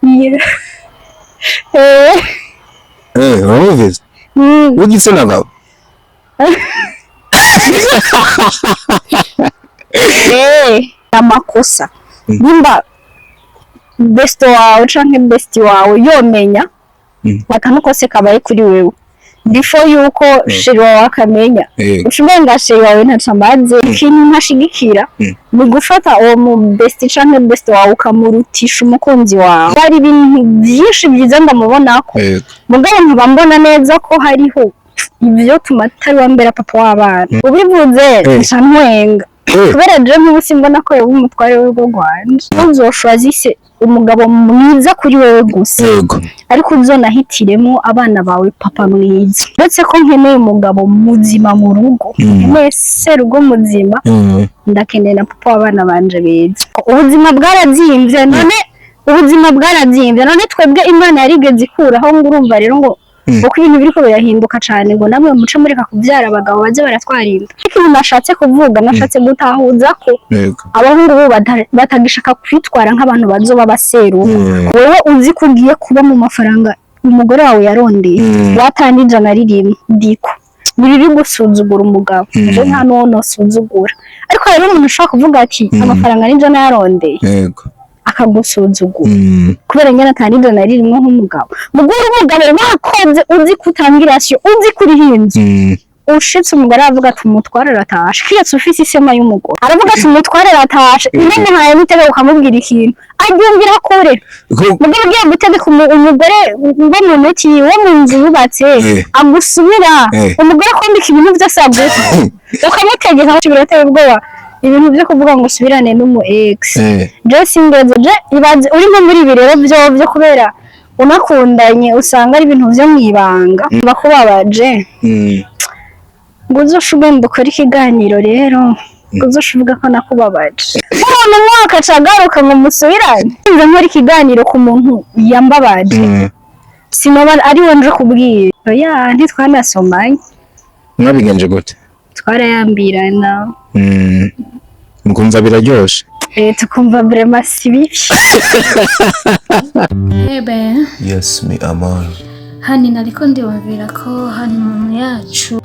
Yeah. Uramwumvise? W'igitsina gabo. Amakosa nimba besto wawe canke bestie wawe yomenya akantu kose kabaye kuri wewe before yuko chéri wawe akamenya, uca umenga chéri wawe ntaco amaze. Ikintu ntashigikira ni gufata uwo mu bestie canke besto wawe ukamurutisha umukunzi wawe. Hari ibintu vyinshi vyiza ndamubonako, mugabo nkaba mbona neza ko hariho ivyo tuma atari wambera papa w'abana. Ubivuze nca ntwenga, kubera je nk'ubu simbona ko yoba umutware w'urugo rwanje. Uzoshwazise umugabo mwiza kuri wewe gusa, ariko uzonahitiremo abana bawe papa mwiza. Uretse ko nkeneye umugabo muzima mu rugo, nkeneye serugo muzima, ndakeneye na papa w'abana banje beza. Ubuzima bwarazimvye none, ubuzima bwarazimvye none. Twebwe Imana yarigeze ikuraho ngo urumva rero ngo uko ibintu biriko birahinduka cane, ngo namwe muce mureka kuvyara abagabo baze baratwara inda. Ikintu nashatse kuvuga, nashatse gutahuza ko abahungu ubu batagishaka kwitwara nk'abantu bazoba baseruka. Wewe uzi ko ugiye kuba mu mafaranga umugore wawe yarondeye, watanga 100 ririmo diko ni bibi gusuzugura umugabo. Je nta n'uwo nosuzugura, ariko rero umuntu ushobora kuvuga ati amafaranga nivyo nayarondeye, akagusuzugura kubera nyene atanga 100 ririmwo nk'umugabo. Mugore, umugabo wakoze, uzi ko utanga i ration, uzi ko uriho inzu, ushitse umugore aravuga ati umutware aratashe, kiretse ufise isema y'umugore, aravuga ati umutware aratashe. Unamuhaye n'itebe ukamubwira ikintu, aryumvira kure. Mugabo ugiye gutegeka umugore wo mu ntoki, wo mu nzu yubatse, agusubira umugore akwambika ibintu vyose aguha, ukamutegeka, birateye ubwoba. Ibintu vyo kuvuga ngo usubirane n'umu ex, je singeze. Je ibaze uri nko muri ibi rero vyo kubera unakundanye, usanga ari ibintu vyo mwibanga bakubabaje, ngo uzoshe ugenda ukore ikiganiro rero, ngo uzoshe uvuga ko nakubabaje, umuntu umwaka acagaruka ngo musubirane. Nza nkora ikiganiro ku muntu yambabaje, sinoba ari we nje kubwira. Oya, ntitwanasomanye. Mwabigenje gute? Twarayambirana. Mukumva biraryoshe? Tukumva vraiment si bibi. Ebe. Yes, mi amor. Hani nariko ndiyumvira ko honeymoon yacu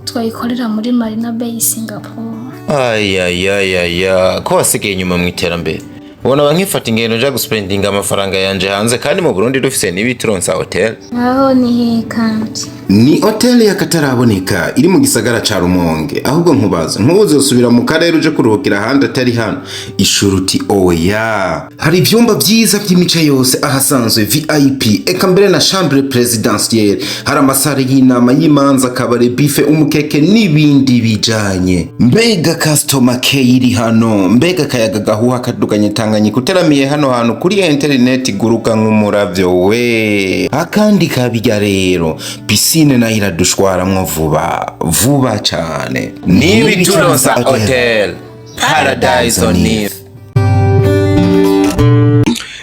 twayikorera muri Marina Bay, Singapore. Ayayayaya, ko wasigaye inyuma mu iterambere! Ubona ba nkifata ingendo nja guspendinga amafaranga yanje hanze, kandi mu Burundi dufise n'ibituronsa hotel. Aho ni hehe kandi? Ni hoteli y'akataraboneka iri mu gisagara ca Rumonge. Ahubwo nkubaza, ntuzosubira mu karere uje kuruhukira ahandi atari hano? Ishuruti oya. Hari ivyumba vyiza vy'imice yose, ahasanzwe VIP, eka mbere na chambre présidentielle. Hari ama salle y'inama, y'imanza, kabare, buffet, umukeke n'ibindi bijanye. Mbega customer care iri hano! Mbega akayaga gahuha kaduganye Tanganyika! Uteramiye hano hantu kuri interineti guruka nk'umuravyo we. Akandi kabirya rero, piscine nayo iradushwaramwo vuba vuba cane. N'ibituronsa hotel, paradise on earth.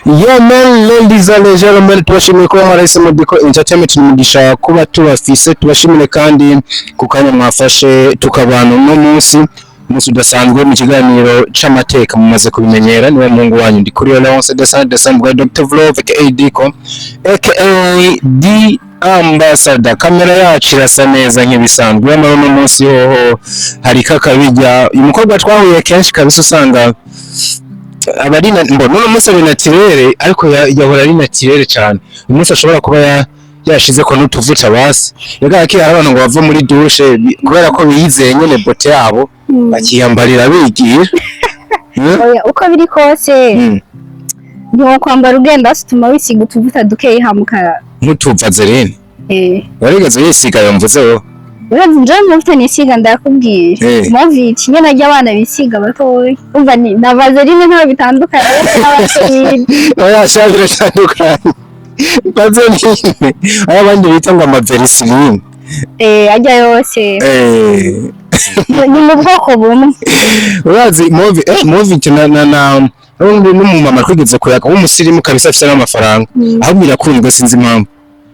Yeah man, ladies and gentlemen, tubashimiye kuba mwarahisemo Diko Entertainment. Ni umugisha kuba tubafise. Tubashimire kandi ku kanya mwafashe tukabana uno munsi, umunsi udasanzwe mu kiganiro c'amateka. Mumaze kubimenyera, niwe muhungu wanyu ndi kuri Leonce Desan Desan bwa Dr. Vlove aka Diko aka D Ambassador. Kamera yacu irasa neza nk'ibisanzwe. Nyamara uno munsi hoho hari kakabijya. Uyu mukobwa twahuye kenshi kabisa, usanga aba ari mbona uno munsi ari naturelle, ariko yahora ari naturelle cyane. Uyu munsi ashobora kuba yashize ko n'utuvuta basi. Yagaragaye ko hari abantu ngo bava muri douche kubera ko biyizeye nyene beauté yabo, bakiyambarira bigira. Oya, uko biri kose, ntiwokwambara ugenda hasi, utuma wisiga utuvuta dukeyi hamuka. Nk'utuvaseline? Warigeze wisiga ayo mvuze wowe? Urazi njewe amavuta nisiga, ndakubwira. Movit nyene arya abana bisiga batoya, umva ni na vaseline, ntaho bitandukanye n'abaseline. Oya sha, biratandukanye. Vaseline ayo abandi bita ngo amaverisiline. Arya yose ni mu bwoko bumwe. Urazi Movit na n'undi n'umumama twigeze kuyaga w'umusirimu kabisa, afise n'amafaranga, ahubwo irakundwa, sinzi impamvu.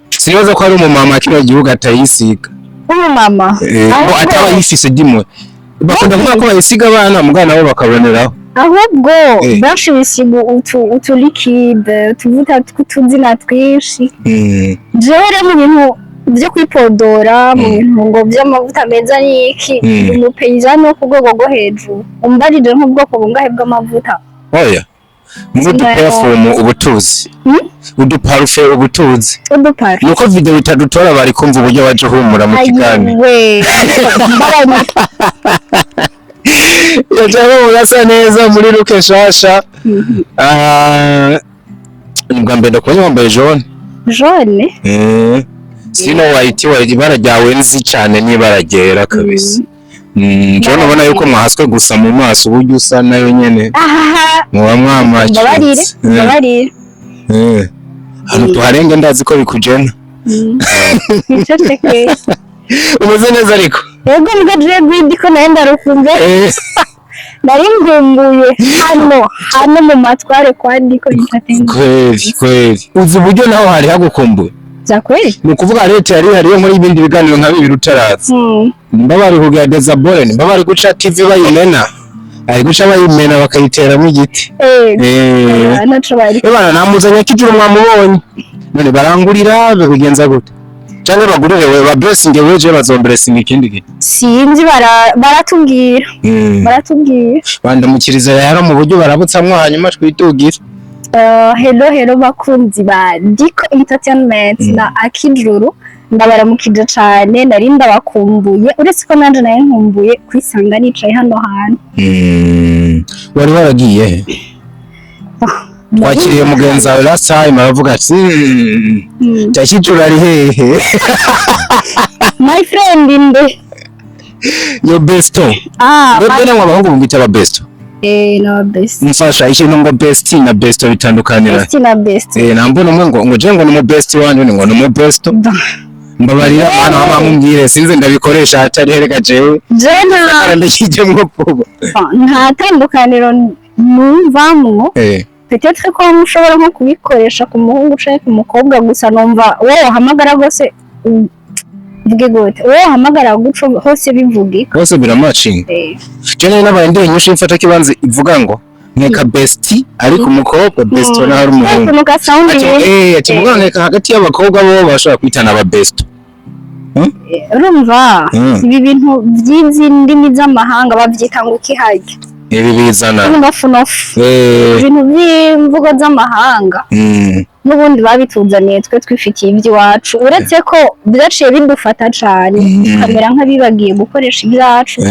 Sinibaza ko ari umumama kino gihugu atayisiga. Umumama? Ngo ataba yifise dimwe. Bakunda kuvuga ko bayisiga abana, mugana nabo bakaboneraho. Ahubwo benshi bisiga utu liquide, utuvuta tw'utuzina twinshi. Jewe rero mu bintu byo kwipodora, mu bintu ngo by'amavuta meza n'iki, ndi umupeyizani wo ku rwego rwo hejuru. Umbarije nk'ubwoko bungahe bw'amavuta? Oya, mu uduperfume ubutuzi. Uduparufe ubutuzi. Udupari. Nuko video itadutora, bari kumva uburyo waje uhumura mu kiganiro. Ayiwe, mbabarira. Yaje ahumura asa neza muri look nshasha. Ah, ni bwa mbere ndakubonye wambaye jaune. Jaune. Sino white, white ibara ryawe nzi cyane n'ibara ryera kabisa. Jaune ubona yuko mwahaswe gusa mu maso, uburyo usa nayo nyene Ahaha. muba mwamacinze. Mbabarire, mbabarire. Hano tuharenge, ndazi ko bikujena. Niceceke. Umeze neza ariko. Yego, mbwa jewe gwidi ko nawe ndarukunze. Nari ngumbuye hano hano mu matware kwa Diko Entertainment. Kweli kweli, uzi uburyo naho hari hagukumbuye? Bya kweli. Ni ukuvuga leta yari ihari yo muri ibindi biganiro nka bibiri utaraza. Nimba bari kugerageza bore, nimba bari guca TV bayimena, ari guca bayimena bakayiteramo igiti. Naco bari. Ebana namuzanye kijuru, mwamubonye none barangurira bigenza gute? Canke bagurire we ba blessing weje, bazomblessing ikindi gihe. Sinzi, baratubwira. Baratubwira. Bandamukiriza rero mu buryo barabutsamwo, hanyuma twitugire. Hello hello bakunzi ba Diko Entertainment na Akijuru, ndabaramukije cane. Nari ndabakumbuye, uretse ko nanje nari nkumbuye kwisanga nicaye hano hantu. Wari waragiye he? Twakiriye mugenzi wawe last time, aravuga ati "Jakijuru ari hehe?" My friend inde? Yo besto. Ah. Mbese namwe abahungu mubita aba besto? Eh, no best. Mfasha ikintu ngo bestie na besto bitandukanira. Best na best. Eh, nambona umwe ngo je ngo ni mu best wanje, ngo ni mu besto. Mbabarira mwana wa mama, mumbwire sinzi ndabikoresha hatari hereka jewe. Je nta Ndakijemwo vuba. Nta tandukaniro numvamwo. Peut-être ko mushobora nko kubikoresha ku muhungu canke ku mukobwa, gusa numva wowe wahamagara rwose, mvuge gute, wowe wahamagara guco hose bivugika. Bose biramacinga. Je nari nabaye ndiye nyinshi mfata kibanza ivuga ngo nkeka bestie ariko umukobwa, besto naho ari umuhungu. Ukuntu gasound. Ati ati muganga nkeka hagati y'abakobwa bo bashobora kwitana aba besto. Urumva, ibi bintu by'izi ndimi z'amahanga bavyita ngo ukiharya. Ibi bizana Inofunofu. Ibintu by'imvugo z'amahanga n'ubundi babituzaniye, twe twifitiye iby'iwacu, uretse ko byaciye bidufata cane, tukamera nk'abibagiye gukoresha ibyacu.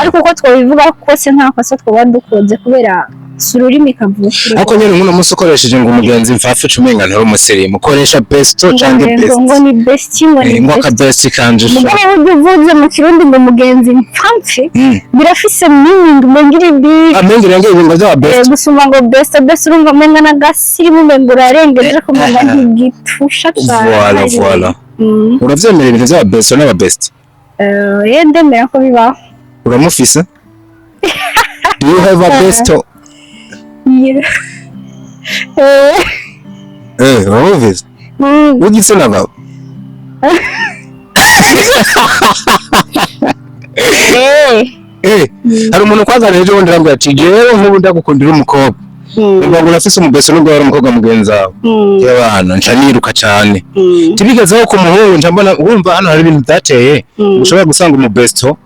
Ariko uko twabivuga kose nta kosa twaba dukoze, kubera si ururimi kavukire. Ariko nyene nk'uno munsi ukoresheje ngo umugenzi mfafe, uca umenga ntari umusirimu. Ukoresha besto canke ngo best? Ngo ni bestie, ngo ni Ngo aka best. best kanje sha. Mugabo burya uvuze mu Kirundi ngo mugenzi mpfamfe, birafise meaning umenga iri big. Amenga irenge ibingo by'aba best. Gusumba ngo best. Best urumva umenga n'agasirimu, umenga urarengeje, kumenga ntigitusha cane. Voilà, voilà. Uravyemera ibintu by'aba besto n'aba best? Eh, ndemera ko bibaho. Uramufise? Do you have a besto? Yeah. Uramufise? Mm. W'igitsina gabo? Hari umuntu kwaganira ejo bundi, arambwira ati jewe nk'ubu ndagukundira umukobwa, ngo urafise umubesto nubwo wari umukobwa mugenzi wawe, y'abantu nca niruka cane. Tibigezeho ku muhungu, nca mbona wumva hano hari ibintu byateye. Ushobora gusanga umubesto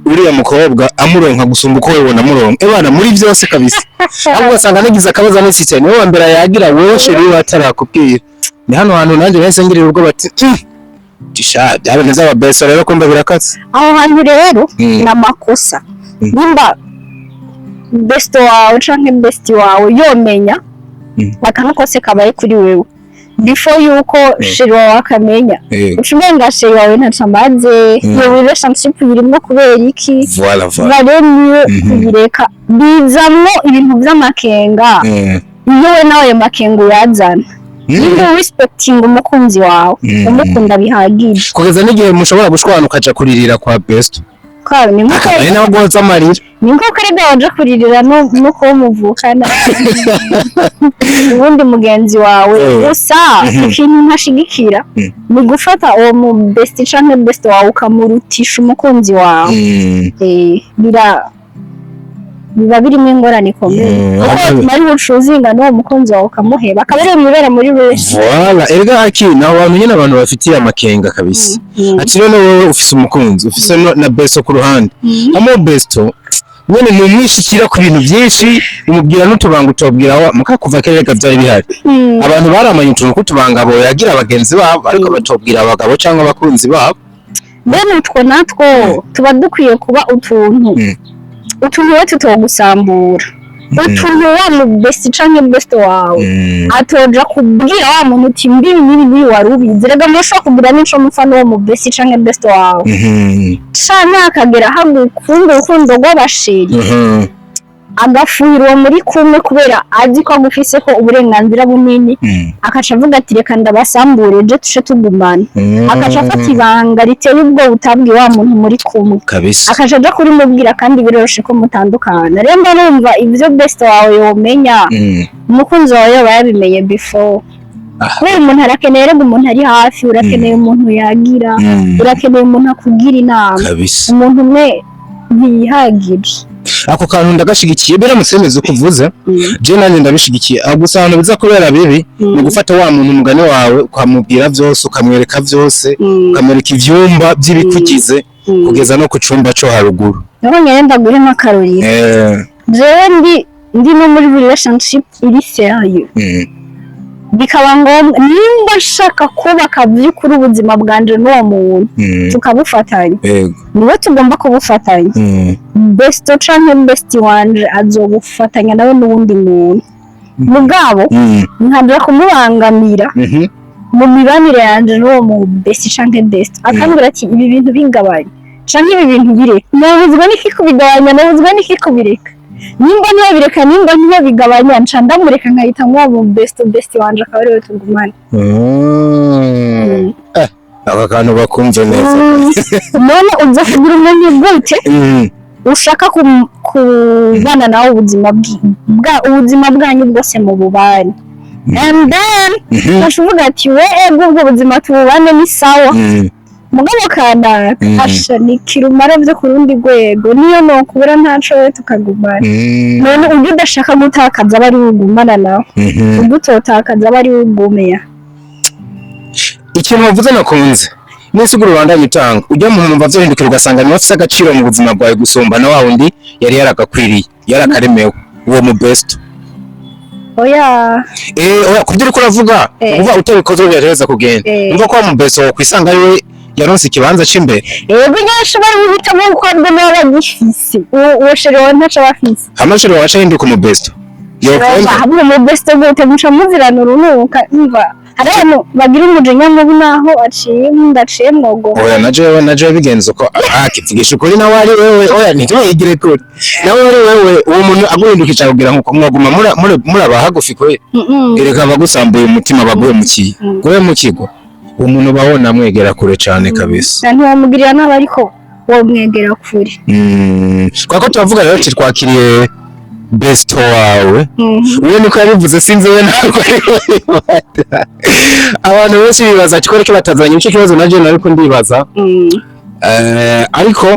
uriya mukobwa amuronka gusumba uko wewe unamuronka, ebana muri byose kabisa. Ahubwo ugasanga nagize akabazo n'isite niwe wa mbere yagira wowe chéri we atarakubwira. Ni hano hantu nanjye nahise ngirira ubwoba ati "Tisha bya bintu by'ababesto rero kumva birakatse." Aho hantu rero ni amakosa. Nimba besto wawe canke bestie wawe yomenya akantu kose kabaye kuri wewe before yuko chéri wawe akamenya, uca umenga chéri wawe ntaco amaze. Iyo relationship birimwo kubera iki? Voilà, voilà. Baremye kubireka, bizamwo ibintu vy'amakenga. Iyo we nawe ayo makenga uyazana, nimba respecting umukunzi wawe, umukunda bihagije. Kugeza n'igihe mushobora gushwana ukaja kuririra kwa besto. Kwa ni nkuko Akaba ari nawe guhoza amarira. Ni nkuko erega waje kuririra no kuba muvukana ubundi mugenzi wawe. Gusa ikintu ntashigikira ni gufata uwo mu bestie canke best wawe ukamurutisha umukunzi wawe. Bira Biba birimo ingorane ikomeye, kuko ari ucuzinga n'uwo mukunzi wawe ukamuheba, akaba ariwe mwibera muri wese. Voilà, erega haki naho abantu nyene abantu bafitiye amakenga kabisa. Ati rero wowe ufise umukunzi, ufise na besto ku ruhande, hamwe besto nyene ntumwishikira ku bintu byinshi, umubwira n'utubanga utobwira wa muka. Kuva kera reka vyari bihari, abantu baramanye utuntu k'utubanga boyagira bagenzi babo, ariko batobwira abagabo cyangwa abakunzi babo. Bene utwo natwo tuba dukwiye kuba utuntu utuntu we tutogusambura, utuntu wa mu besti canke besto wawe atoja kubwira wa muntu uti mbibi nibi nibi wari ubizi. Rega mushobora kugira n'ico mupfa n'uwo mu besti canke besto wawe, canke akagera hagukunda urukundo rw'abasheri, agafuhira uwo muri kumwe kubera azi ko agufiseko uburenganzira bunini, akaca avuga ati: "Reka ndabasambure, je tuce tugumana." Akaca afata ibanga riteye ubwoba utabwiye wa muntu muri kumwe, akaca aja kurimubwira, kandi biroroshe ko mutandukana. Rero mba numva ivyo best wawe yomenya, umukunzi wawe yoba yabimenye before, kubera umuntu arakeneye, rega umuntu ari hafi, urakeneye umuntu yagira, urakeneye umuntu akugira inama. Umuntu umwe ntiyihagije. Ako kantu ndagashigikiye, biramutse bimeze uko uvuze, je nanjye ndabishigikiye. Aho gusa ahantu biza kubera bibi ni gufata wa muntu, umugani wawe, ukamubwira vyose, ukamwereka vyose, ukamwereka ivyumba by'ibikugize, kugeza no ku cumba co haruguru. Nabonye rero ndaguhe nk'akarorero. Jewe ndi no muri relationship iri sérieux, bikaba ngombwa nimba nshaka kubaka by'ukuri ubuzima bwanje n'uwo muntu, tukabufatanya, niwe tugomba kubufatanya. Besto canke besti wanje azobufatanya nawe n'uwundi muntu, mugabo nkaja kumubangamira mu mibanire yanje n'uwo mu besti canke besto, akambwira ati: "Ibi bintu bingabanya canke ibi bintu bireka." Nabuzwa n'iki kubigabanya? Nabuzwa n'iki kubireka? Nimba ntibabireka, nimba ntibabigabanya, nca ndamureka, nkahita nk'uwo mu besto, besti wanje, akaba ariwe tugumana. Aka kantu bakumve neza. None uza kugira umuntu gute ushaka kubana nawe ubuzima ubuzima bwanyu bwose mu bubane, and then ugaca uvuga ati: "We ego, ubwo buzima tububane ni sawa, mugabo kanaka asha ni kirumara byo ku rundi rwego, niyo nokubura ntaco, we tukagumana." None ubwo udashaka gutakaza aba ari we ugumana nawe, ubwo utotakaza aba ari we ugumeya. Ikintu wavuze nakunze n'insiguro ubandanya utanga, ujya mu muntu vyohindukira ugasanga niwe afise agaciro mu buzima bwawe gusumba na wa wundi yari yaragakwiriye, yarakaremewe, uwo mu besto. Oya. Oya, kubyo uriko uravuga, uva utabikoze byatereza kugenda. Umva ko wa mu besto wokwisanga ariwe yaronse ikibanza c'imbere. Yego, nyinshi bari guhitamo gukorwa n'abagifise uwo chéri wawe ntaco aba afise. Hama chéri wawe aca ahinduka umu besto, yokwemera? Hamwe mu besto gute? Muca muzirana urunuka. Umva, hari abantu bagira umujinya mubi naho aciye ndaciye mwogo. Oya, na jewe bigenze uko, akivugisha ukuri, nawe ari wewe, oya, ntituyigire kure, nawe ari wewe, uwo muntu aguhindukije akubwira nkuko, mwaguma muraba hagufi kwe? Erega abagusambuye umutima baguhemukiye, guhemukirwa uwo muntu ubabona mwegera kure cane kabisa. Na ntiwamugirira nabi, ariko womwegera kure. Twako turavuga rero ati twakiriye besto wawe. We niko yabivuze, sinzi we, ntabwo ariko bibata. Abantu benshi bibaza ati ko batazanye ico kibazo, naje nariko ndibaza. Ariko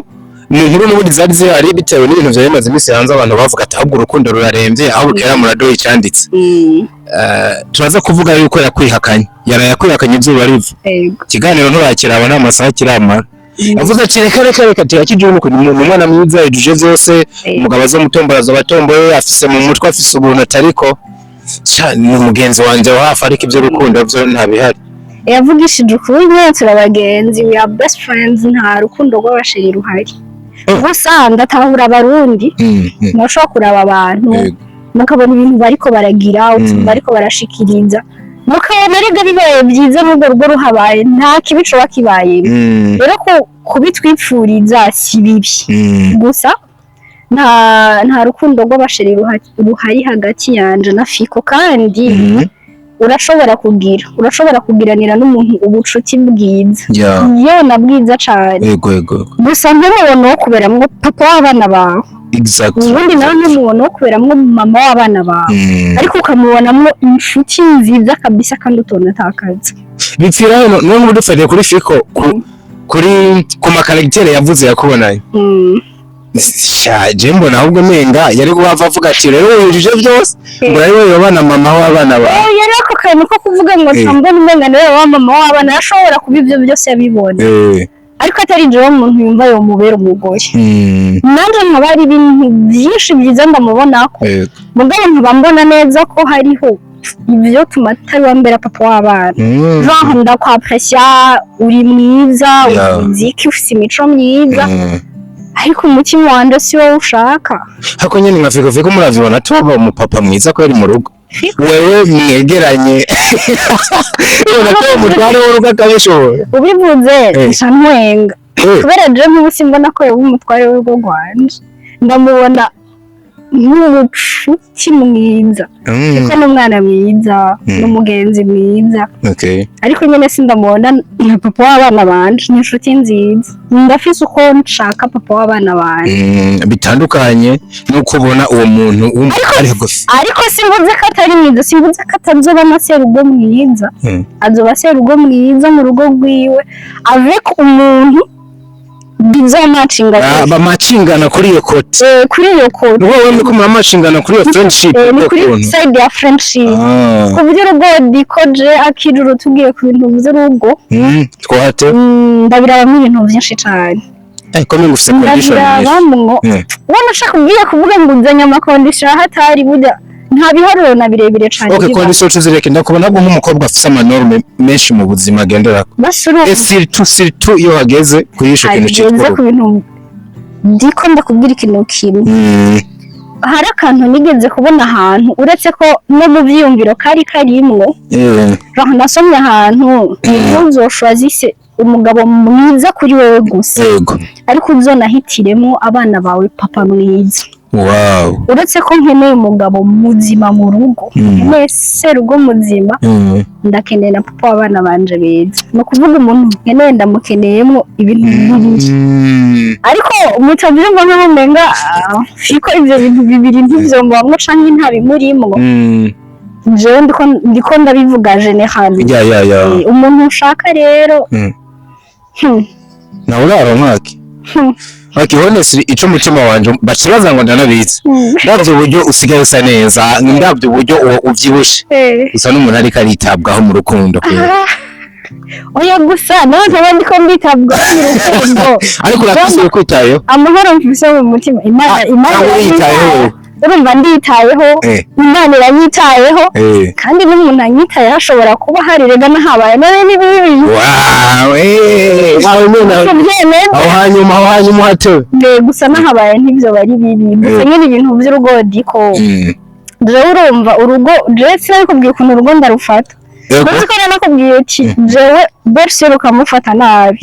mu nkuru n'ubundi zari zihari, bitewe n'ibintu vyari bimaze iminsi hanze, abantu bavuga ati ahubwo urukundo ruraremvye, aho bukera muradoha icanditse. Turaza kuvuga yuko yakwihakanye, yaraye yakwihakanye izuba riva. Ikiganiro nturakiraba n'amasaha kiramara, avuze ati: "Reka, reka, reka." Ati: "Yakijuru ni umwana mwiza yujuje vyose, umugabo azomutombora azobatomboye, afise mu mutwe, afise ubuntu, atariko sha ni umugenzi wanje wa hafi, ariko ivy'urukundo vyo ntabihari." Yavugishije ukuri nyine, turabagenzi, we are best friends, nta rukundo rw'abasheri ruhari. Gusa ndatahura Abarundi, mushobora kuraba abantu, mukabona ibintu bariko baragira, utuntu bariko barashikiriza, mukabona aribwo bibaye byiza n'urwo rugo ruhabaye, nta kibi coba kibayemo. Rero ko kubitwipfuriza si bibi, gusa nta rukundo rw'abasheri ruhari hagati yanje na Fiko. Kandi urashobora kugiranira n'umuntu ubucuti bwiza, yewe na bwiza cane, yego yego yego. gusa ntumubona wo kuberamwo papa w'abana bawe, ubundi nawe ntumubona wo kuberamwo mama w'abana bawe, ariko ukamubonamwo inshuti nziza kabisa kandi utonatakaza. Bipfira hano niyo nkuru dufatiye kuri Fiko, kuri ku ma caractères yavuze yakubonanye. Sha, je mbona ahubwo menga yari guhava avuga ati rero wujuje byose, ngo ari wowe wabana mama w'abana bawe. Eh, yari ako kantu ko kuvuga ngo mbona umenga niwe wa mama w'abana, yashobora kuba ibyo byose yabibona, ariko atari jewe umuntu yumva yomubera umugore. Nanje nkaba hari ibintu byinshi byiza ndamubonako, mugabo nkaba mbona neza ko hariho ibyo tuma atari wambera papa w'abana. Genre ndakwapresiya, uri mwiza, uri ufise imico myiza, ariko umutima wanje si wowe ushaka. Hako nyene nka Fiko, Fiko muravibona tuba umupapa mwiza ko yari mu rugo, wewe mwegeranye, ubona ko umutware w'urugo akabishobora. Ubivuze nca ntwenga, kubera je nk'ubu simbona ko yoba umutware w'urugo rwanje. Ndamubona nk'umucuti mwiza, kuko n'umwana mwiza, n'umugenzi mwiza, ariko nyine sindamubona nka papa w'abana banje. Ni inshuti nziza, ndafise uko nshaka papa w'abana banje. Bitandukanye nuko ubona uwo muntu wumva ari hagufi. Ariko simvuze ko atari mwiza, simvuze ko atazoba na serugo mwiza. Azoba serugo mwiza mu rugo rwiwe avec umuntu bizomacinga. Ah, bamacingana kuri iyo côté. Eh, kuri iyo côté. Ni wowe muriko muramacingana kuri iyo friendship. Eh, ni kuri ukuntu. side ya friendship, ku buryo urugo dikoje akijuru tugiye ku bintu by'urugo. Twate. Ndabirabamo ibintu byinshi cyane. Eh, ko ngufise condition nyinshi. Ndabirabamwo. Ubona ushaka kubwira kuvuga ngo uzanye ama condition aho atari, burya nta biharuro na birebire cane Okay, biba. Condition tuzireke. Ndakubona ahubwo nk'umukobwa afise ama normes menshi mu buzima agenderako. Basi urumva. Et surtout iyo hageze kuri ico kintu hageze citwa ku bintu ndiko ndakubwira ikintu kimwe. Hari akantu nigeze kubona ahantu, uretse ko no mu vyiyumviro kari karimwo. Genre nasomye ahantu: ntuzoshwazise umugabo mwiza kuri wewe gusa, ariko uzonahitiremo abana bawe papa mwiza. Uretse ko nkeneye umugabo muzima mu rugo, nkeneye serugo muzima, ndakeneye na papa w'abana banje beza. Ni ukuvuga umuntu nkeneye ndamukeneyemo ibintu bibiri. Ariko mutavyumva nk'aho umenga fiko ivyo bintu bibiri ntivyomubamwo canke ntabimurimwo. Jewe ndiko ndabivuga général. Ya. Eh, umuntu ushaka rero, Nawe uraronka. Okay, honestly, ico mutima wanje bakibaza ngo ndanabizi. Ndavye uburyo usigaye usa neza, ndavye uburyo uwo uvyibushe. Usa n'umuntu ariko aritabwaho mu rukundo kweli. Ah, oya, gusa nawe nkaba ndiko nditabwaho mu rukundo. Ariko urafise kwitayeho. Amahoro mfise mu mutima, Imana Ah, Imana nawe uriyitayeho. iranyitayeho. Urumva nditayeho, Imana iranyitayeho, kandi n'umuntu anyitayeho ashobora kuba hari rega nahabaye none ni bibi. Wow, aho nyene Tubyemeza. Aho hanyuma hatewe. Mbe gusa nahabaye ntibyo bari bibi gusa. Nyine ibintu by'urugo diko, jewe urumva urugo, jewe sinabikubwiye ukuntu urugo ndarufata. Uzi ko nakubwiye ati jewe belle-sœur ukamufata nabi,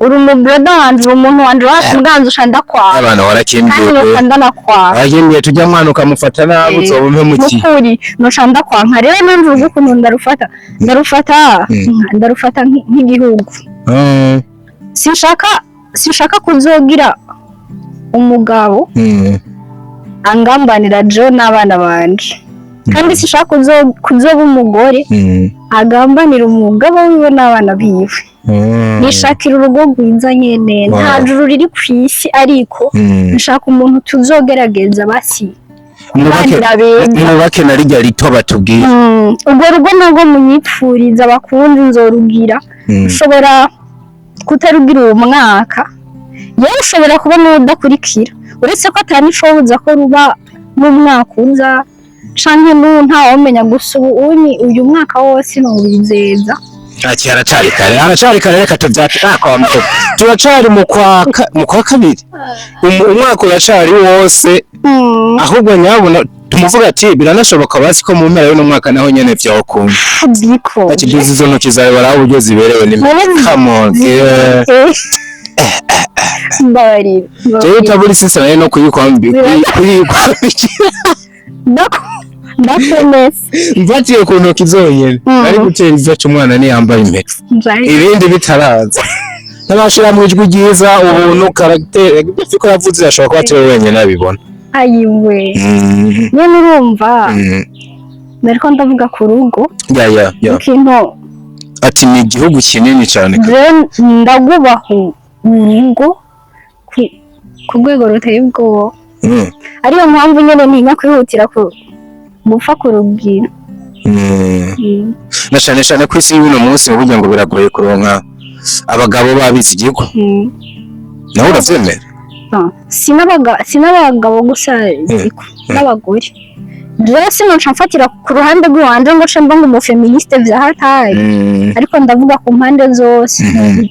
uri umu brother wanje, uri umuntu wanje wacu ubwanze usha ndakwanga. Abana Kandi warakimbwiye. nuca ndanakwanga. Warakimbwiye tujya mwana ukamufata nabi uzoba umpemukiye. Mukuri nuca ndakwanka. Rero nanjye urugo ukuntu ndarufata, ndarufata ndarufata nk'igihugu. Sinshaka kuzogira umugabo angambanira jewe n'abana banje, kandi sinshaka kuzoba umugore agambanira umugabo wiwe n'abana biwe. Nishakira urugo rwiza nyene. Nta juru riri ku isi, ariko nshaka umuntu tuzogerageza basi Mwubake kubanira beza. Mwubake na rijya rito batubwiye. Urwo rugo narwo munyipfuriza abakunzi nzorugira. Ushobora kutarugira uwo mwaka, yewe ushobora kuba n'udakurikira, uretse ko atanicobuza ko ruba n'umwaka uza canke n'ubu, ntawomenya. Gusa ubu unyi uyu mwaka wose nowizeza. Ati haracari kare, haracari kare, reka tuvyate kwa mukobwa. Turacari mu kwa kabiri. Umwaka uracari wose. Ahubwo nyabuna tumuvuga ati biranashoboka basi ko mu mpera y'uno mwaka naho nyene vyokunda. Biko. Ati duzi izo ntoki zawe baraba uburyo ziberewe ni. Come on. Yeah. Mbabarira. Jewe taburi sisa nayo no kuyikwambikira. Ndakomeza. Mfatiye ku ntoki zonyene. Ari gutera izacu umwana niyambaye impeta. Ibindi bitaraza. Ntabashira mu ijwi ryiza, ubuntu, caractère, ibyo ko yavuze ashobora kuba atari we wenyine abibona. Ayiwe. Nyene urumva, nariko ndavuga ku rugo. Ya. Ikintu Ati ni igihugu kinini cyane. Je ndagubaha urugo. Ku rwego ruteye ubwoba. Ariyo mpamvu nyene ntinya kwihutira ku gupfa kurugira. Na cane cane ku isi y'uno munsi, burya ngo biragoye kuronka abagabo babizigirwa. Nawe uravyemera? Ah, si n'abagabo gusa, ziko n'abagore. Jewe sinoca mfatira ku ruhande rw'iwanje ngo nce mba ngo umuféministe vya hataye, ariko ndavuga ku mpande zose.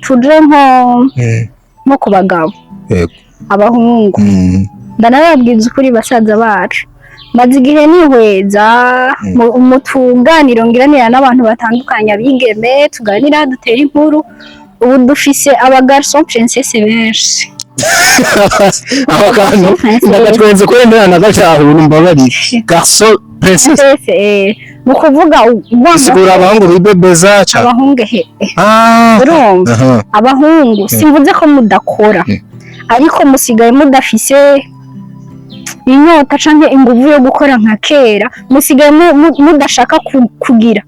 Tuje nko ku bagabo, abahungu, ndanababwiza ukuri, basaza bacu, maze igihe nihweza mu tuganiro ngiranira n'abantu batandukanye, abigeme tuganira, dutera inkuru. Ubu dufise abagarçon princesse benshi. Aho kantu ndagatwenze ko wenda nagatahura, umbabarire. Garçon princesse? Princesse, ni ukuvuga wanga Sigura abahungu bibebeza ca abahungu he. Urumva, abahungu, simvuze ko mudakora, ariko musigaye mudafise inyota canke inguvu yo gukora nka kera. Musigaye mudashaka kugira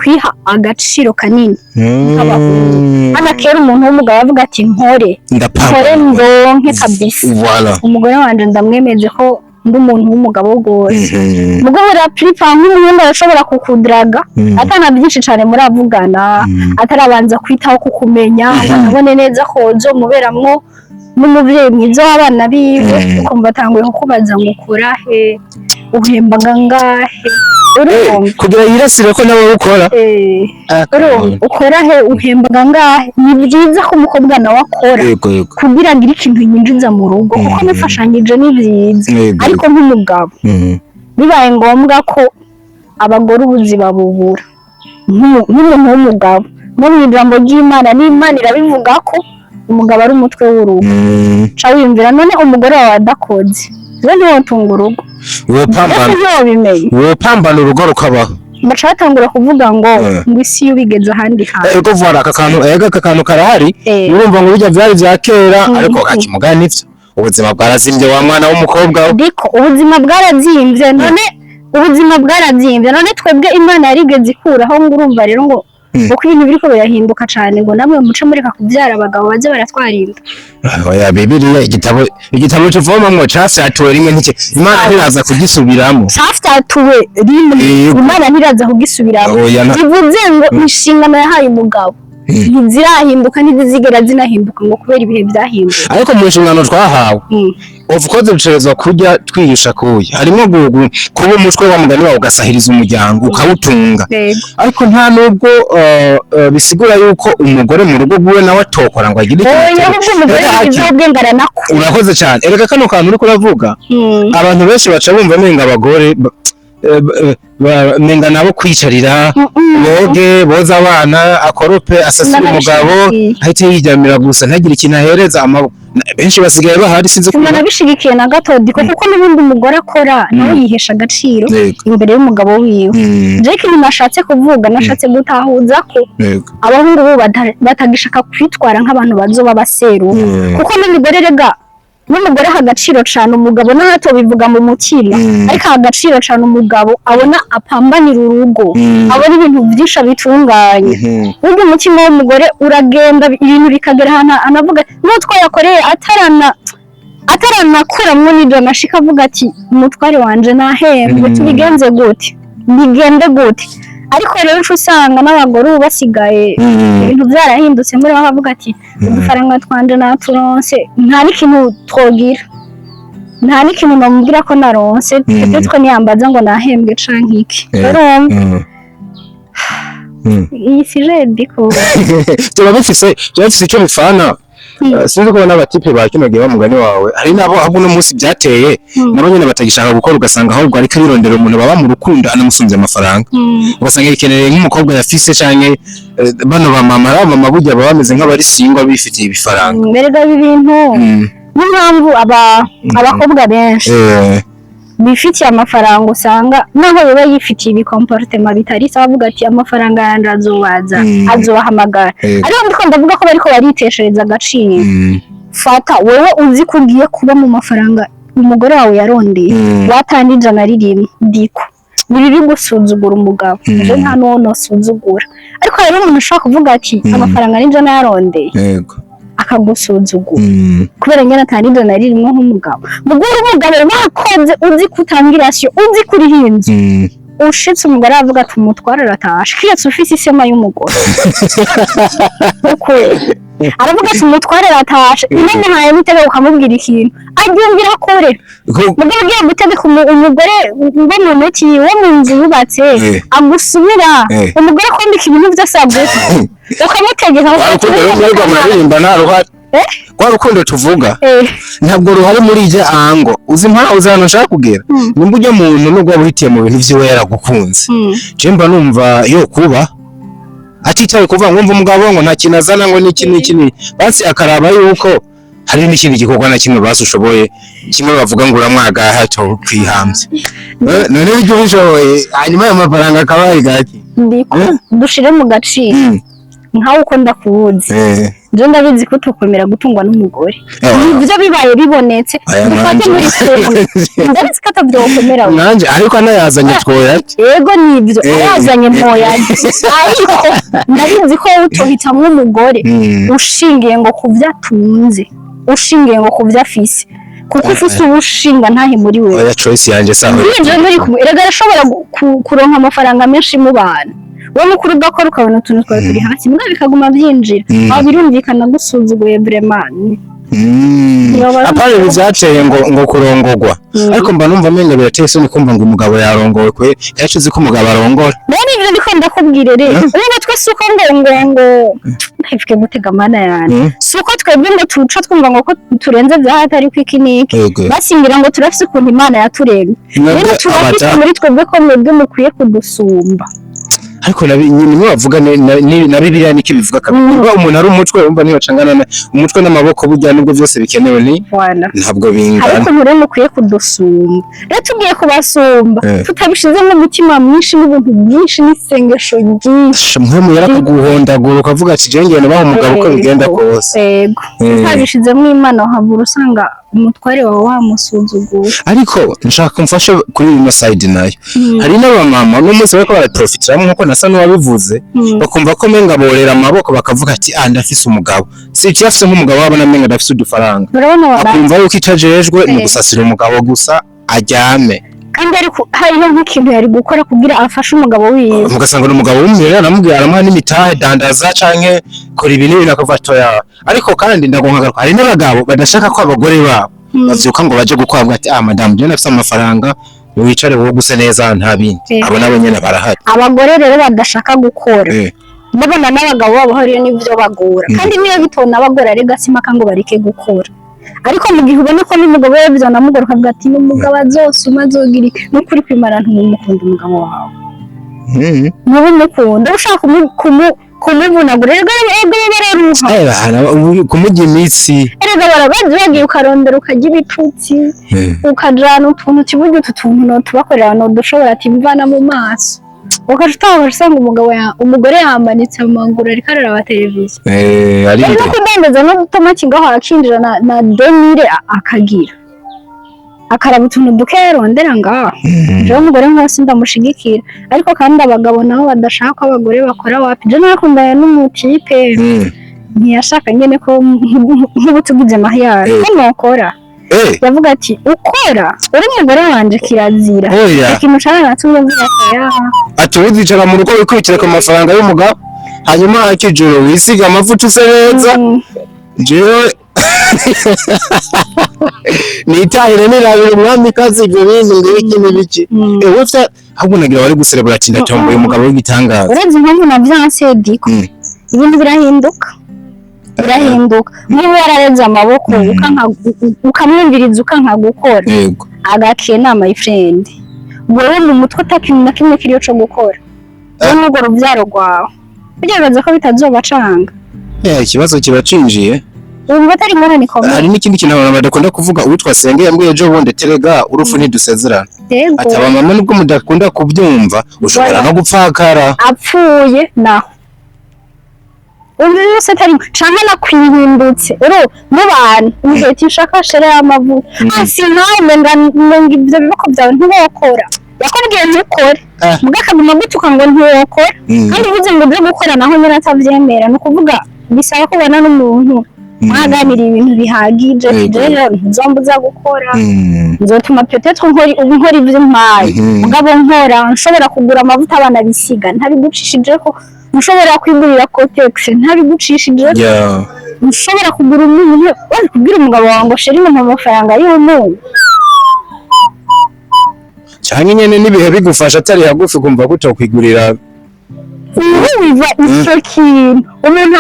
kwiha agaciro kanini nk'abahungu. Hano kera umuntu w'umugabo yavuga ati: "Nkore, nkore, Ndapamba ndonke kabisa, voilà umugore wanje ndamwemeze ko ndi umuntu w'umugabo rwose." Mugabo la plupart, nk'umuhungu arashobora kukudaraga atana byinshi cane muravugana, atarabanza kwitaho kukumenya ngo anabone neza ko uzomuberamwo n'umuvyeyi mwiza w'abana biwe, ukumva atanguye kukubaza ngo: "Ukora he? Uhembaga ngahe?" Urumva? Kugira yirasire ko nawe ukora. Urumva, ukora he? Uhembaga ngahe? Ni byiza ko umukobwa nawe akora yego yego kugira ngo ikintu yinjiza mu rugo, kuko mufashanyije ni byiza. Ariko nk'umugabo, bibaye ngombwa ko abagore ubuzi babubura, nk'umuntu w'umugabo, no mu ijambo ry'Imana, n'Imana irabivuga ko umugabo ari umutwe w'urugo. Ca wiyumvira none umugore wawe adakoze, rero ntiwotunga urugo. Wopambana. Mbese ntiwobimenye? Wopambana urugo rukabaho. Baca batangura kuvuga ngo ngo isi y'ubigeze ahandi hantu. Ego, voilà, aka kantu, ego, aka kantu karahari. Urumva ngo bijya byari bya kera, ariko kakimugana nivyo, ubuzima bwarazimbye wa mwana w'umukobwa we. Ariko ubuzima bwarazimvye none, ubuzima bwarazimvye none. Twebwe Imana yarigeze ikuraho ngo urumva rero ngo uko ibintu biriko birahinduka cane, ngo namwe muce mureka kuvyara, abagabo baze baratwara inda. Oya, Bibiliya, igitabo tuvomamwo cafyatuwe rimwe, ntike Imana ntiraza kugisubiramo. Cafyatuwe rimwe. Imana ntiraza kugisubiramo. Oya, Bivuze ngo inshingano yahaye umugabo ntizirahinduka, ntizizigera zinahinduka ngo kubera ibihe byahindutse. Ariko mu nshingano twahawe, of course dutegerezwa kurya twiyusha kuya, harimo kuba umutwe wa mugani wawe, ugasahiriza umuryango, ukawutunga. Ariko nta nubwo bisigura yuko umugore mu rugo rwiwe nawe atokora ngo agire ikintu Oya, atera. ahubwo umugore Erega yigize ubwenge aranakura. Urakoze cyane. Erega kano kantu uriko uravuga, abantu benshi baca bumva menga abagore menga nabo kwicarira, boge, boza abana, akorope, asasire umugabo, Sinanabishigikiye. ahite yiryamira gusa, ntagire ikintu ahereza amaboko. Benshi basigaye bahari, sinzi ko Sinanabishigikiye na gato, diko, kuko n'ubundi umugore akora nawe yihesha agaciro imbere y'umugabo wiwe. Jewe ikintu nashatse kuvuga, nashatse gutahuza ko abahungu bo batagishaka kwitwara nk'abantu bazoba baseruka, kuko n'umugore, rega n'umugore aha agaciro cane umugabo, naho atobivuga mu mutima, ariko aha agaciro cane umugabo abona apambanira urugo, abona ibintu vyinshi abitunganya. Burya umutima w'umugore uragenda, ibintu bikagera ahantu anavuga n'utwo yakoreye ataranakuramwo n'ijana, ashika avuga ati: "Umutware wanje nahembwe, tubigenze gute? Bigende gute?" Ariko rero uca usanga n'abagore ubu basigaye ibintu byarahindutse muri bo, bavuga ati: "Udufaranga twanje naturonse, nta n'ikintu twogira, nta n'ikintu namubwira ko naronse." Peut-être niyambaza ngo nahembwe canke iki. Urumva, iyi sujet diko. Byaba bifise icyo bifana. Sinzi ko n'abatipe ba kino gihe, bamugani wawe, hari nabo ahubwo uno munsi byateye, nabo nyene batagishaka gukora, ugasanga ahubwo ariko arirondera umuntu baba mu rukundo anamusunze amafaranga, ugasanga yikeneye nk'umukobwa yafise, canke bano ba mama, ari mama burya baba bameze nk'abari single bifitiye ibifaranga. Mbere ibi bintu, n'impamvu abakobwa benshi bifitiye amafaranga, usanga naho biba yifitiye ibicomportement bitari sawa, avuga ati: "Amafaranga yanje azobaza, azobahamagara." Ariko ndiko ndavuga ko bariko bariteshereza agaciro. Fata wowe uzi ko ugiye kuba mu mafaranga umugore wawe yarondeye, watanga 100 ririmo, diko ni bibi gusuzugura umugabo. Je nta n'uwo nosuzugura, ariko hari umuntu ushobora kuvuga ati: "Amafaranga ni jana yarondeye." Akagusuzugura kubera nyine atari na rimwe nk'umugabo. Mugore, umugabo wakoze, uzi ko utanga i ration, uzi ko uriho inzu, ushitse umugore aravuga ati: "Umutware aratashe." Kiretse ufise isema y'umugore, ukuri aravuga ati: "Umutware aratashe." Inamuhaye n'itegeko, ukamubwira ikintu aryumvira kure. Mugabo ugiye gutegeka umugore wo mu ntoki, wo mu nzu yubatse, agusubira, umugore akwambika ibintu byose aguha, ukamutegeka. Rwa rukundo rero mwariko muraririmba nta ruhari. Rwa rukundo tuvuga ntabwo ruhari muri ijya ango. Uzi impamvu? Uzi ahantu nshaka kugera? Nimba ujya muntu, nubwo waba uhitiye mu bintu vyiwe, yaragukunze, je mba numva yo kuba atitaye kuvuga ngo mva umugabo ngo nta kintu azana, ngo niki niki niki, basi akaraba yuko hari n'ikindi gikorwa na kimwe basi ushoboye, kimwe bavuga ngo uramwagaha cyo kwihambye. None ibyo ubishoboye, hanyuma ayo mafaranga akaba ari gake. Ndiko dushire mu gaciro. Nkawe uko ndakubuzi, je ndabizi ko utokwemera gutungwa n'umugore. Ibyo bibaye bibonetse, Aya dufate nanje. muri twebwe, ndabizi ko atabyokwemera we. Nanje ariko anayazanye twoya. Yego, nibyo, ayazanye ntoyaje, ariko ndabizi ko wowe utohitamwo umugore ushingiye ngo ku byo atunze, ushingiye ngo ku byo afise, kuko ufise ubushinga ntahe muri wewe. Oya, choice yanje saho. Winjiye muri kumwe, erega arashobora kuronka amafaranga menshi mu bantu, wowe mukuru ugakora, ukabona utuntu twawe turi hasi, mbwa bikaguma byinjira. Aho birumvikana gusuzuguye vraiment. Apana ibi vyateye ngo kurongogwa, ariko mba numva amenyo birateye isoni kumva ngo umugabo yarongowe kwe, kenshi uzi ko umugabo arongora. None ibyo ndiko ndakubwira rero, urumva twese uko ngo ndabivuge gutega mana yanjye, si uko twebwe ngo tuca twumva ngo ko turenze bya hatari ko iki n'iki, basingira ngo turafise ukuntu Imana yaturemye. Mwebwe Rero turafise muri twebwe ko mwebwe mukwiye kudusumba. Ariko nimwe bavuga na Bibiliya niko ibivuga kabisa. Kuba umuntu ari umutwe, urumva ntibacangana umutwe n'amaboko, burya nubwo byose bikenewe ni Voilà. ntabwo Hari bingana. ukuntu rero mukwiye kudusumba. Rero tugiye kubasumba tutabishizemo umutima mwinshi n'ubuntu bwinshi n'isengesho ryinshi. Mpwemu yarakaguhondagura ukavuga ati: "Jewe ngenda baha umugabo uko bigenda kose." Yego. Utabishizemo Imana, wahava usanga umutware wawe wamusuzuguye. Ariko nshaka mfashe kuri ino side nayo. Hari n'abamama n'umunsi bariko baraprofitiramo, nkuko nasa n'uwabivuze, bakumva ko menga borera amaboko, bakavuga ati: "Ah, ndafise umugabo." Si icyo afise nk'umugabo wabona menga ndafise udufaranga, Urabona akumva yuko ico ajejwe ni gusasira umugabo gusa aryame. Kandi ariko hariho nk'ikintu yari gukora kugira afashe umugabo wiwe. Mugasanga n'umugabo w'umwere aramubwira, aramuha n'imitahe: "Dandaza canke kora ibi n'ibi." Nakavuga atoya. Ariko kandi ndagonka, hari n'abagabo badashaka ko abagore babo bavyuka ngo baje gukora, ati: "Ah, madamu, jewe ndafise amafaranga, wicare wowe guse neza, nta bindi." Abo nabo nyene barahari. Abagore rero badashaka gukora, babona n'abagabo babo hariyo n'ibyo bagora, kandi niyo bitona bagora rega simaka ngo bareke gukora. Ariko mu gihe ubona ko n'umugabo we byonamugora, ukavuga ati: "N'umugabo azosuma, azogira iki?" N'ukuri kwimana, ntumumukunda umugabo wawe. Ntubumukunda, ushaka kumuvunagura. Erega bararuha. Bana, kumurya imitsi. Erega barabazi, bagiye ukarondera, ukarya ibitutsi, ukajana utuntu kiburyo, utu tuntu notubakorera nodushobora, ati mvana mu maso, ukaca utaha usanga umugabo ya umugore yamanitse amaguru ariko araraba televiziyo. Ari Ari no kudandaza n'udutomati ngaho, akinjira na 2000, akagira akaraba utuntu duke yarondera ngaho. Jewe umugore nkose ndamushigikira, ariko kandi abagabo nabo badashaka ko abagore bakora, wapi. Je narakundanye n'umutipe, ntiyashaka nyene ko nk'ubu tugize mariage ko nokora. Yavuga ati: "Ukora uri umugore wanje kirazira." Oya. Ikintu caranatumye mvuga ati: "Ya." Ati uzicara mu rugo wikurikira ku mafaranga y'umugabo, hanyuma akijoro wisiga amavuta use neza, jewe nitahire nirabira umwamikazi, ibyo bintu ngo ibiki n'ibiki. Ewe vya ahubwo nagira wari guserebura ati: "Ndatomboye umugabo w'igitangaza." Urenze impamvu na vyanse diko, ibintu birahinduka, birahinduka. Nk'ubu wararenze amaboko, ukamwumviriza, ukanka gukora, agakena, my friend, wowe mu mutwe ata kintu na kimwe kiriyo co gukora, wowe n'urwo ruvyaro rwawe, burya bibaza ko bitazobacanga. Ikibazo kiba cinjiye. Wumva atari ingorane ikomeye. Hari n'ikindi kintu abantu badakunda kuvuga. Uwitwa Senge yambwiye ejo bundi: "Terega urupfu ntidusezerana." Ati: "Abamama, nubwo mudakunda kubyumva, ushobora no gupfakara." Apfuye naho ubu byose atari canke nakwihindutse uru mu bantu umuheti nshaka shere y'amavuta hasi nawe, umenga ibyo biboko byawe ntiwokora, yakubwiye ntukore, mbwa akaguma gutuka ngo ntiwokora, kandi uvuze ngo ibyo gukora naho nyine atavyemera. Ni ukuvuga bisaba ko ubana n'umuntu. Mwaganiriye ibintu bihagije. Rero ntuzombuza gukora, nzotuma peut-être nkora ubu, nkora ivyo mpaye, mugabo nkora nshobora kugura amavuta abana bisiga ntabigucishijeko, nshobora kwigurira Kotex ntabigucishijeko, nshobora kugura umunyu. Wazi kubwira umugabo wawe ngo: "Chéri, mpa amafaranga y'umunyu." Canke nyene n'ibihe bigufasha atari hagufi, kumva ko utokwigurira. Urumva ico kintu, umuntu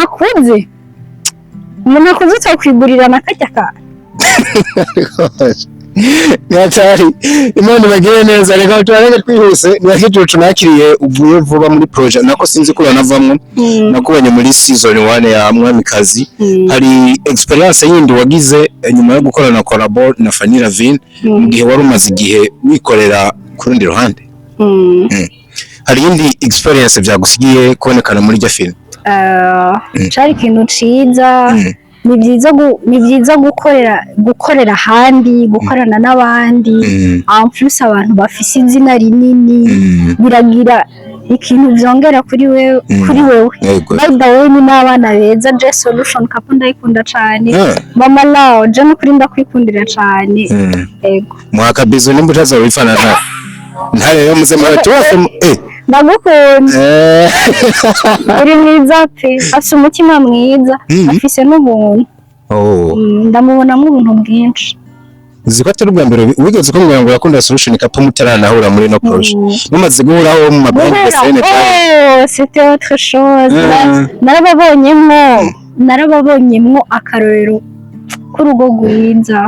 akuze utakwigurira na karya kantu. Nyatari, Imana ibagire neza. Reka turarenge twihuse. Nyakicucu nakiriye uvuye vuba muri projet, nako sinzi ko uranavamwo. Nakubonye muri season 1 ya Mwamikazi. Hari experience yindi wagize nyuma yo gukorana collabo na Fanny Lavine, mu gihe wari umaze igihe wikorera ku rundi ruhande? Hari iyindi experience byagusigiye kubonekana muri iryo film? Cari ikintu ciza. Ni byiza gukorera ahandi, gukorana n'abandi, en plus abantu bafise izina rinini. Biragira ikintu vyongera kuri wewe, kuri wewe. By the way, ni n'abana beza. Je Solution Couple ndayikunda cane. Mama Lao, je nukuri ndakwikundira cane. Ego. Mwaka bizo nimba utazobipfana ntare ntare rero muze muratuwase Ndagukunda. Uri mwiza pe, afise umutima mwiza, afise n'ubuntu. Ndamubonamo ubuntu bwinshi. Uzi ko atari ubwa mbere wigeze kumbwira ngo urakunda Solution Couple mutaranahura muri no projet? Mumaze guhuraho mu mabanki Guhura, SN? Oh, c'était autre chose. Narababonyemwo akarorero k'urugo rwiza,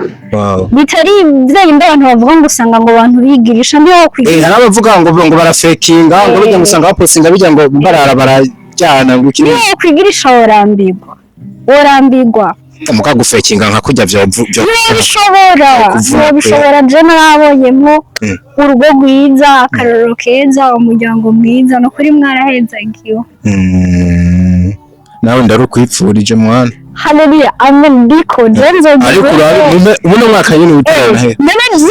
bitari bya bindi abantu bavuga ngo usanga ngo abantu bigirisha ndiho kwigira. Hari abavuga ngo barafekinga, ngo bijya ngo usanga bapostinga bijya ngo barara barajyana ngo iki. Niyo kwigirisha worambirwa, worambirwa. Muka gufekinga nka kurya byo byo Ntibishobora. Kuvuga. Ntibishobora. Je narabonyemwo urugo rwiza, akarorero keza, umuryango mwiza. Ni ukuri mwarahezagiwe. Nawe ndarukwipfurije mwana. Haleluya, amen. Biko je nzogira. Ariko urabe ubuno mwaka nyine utarana he. None jewe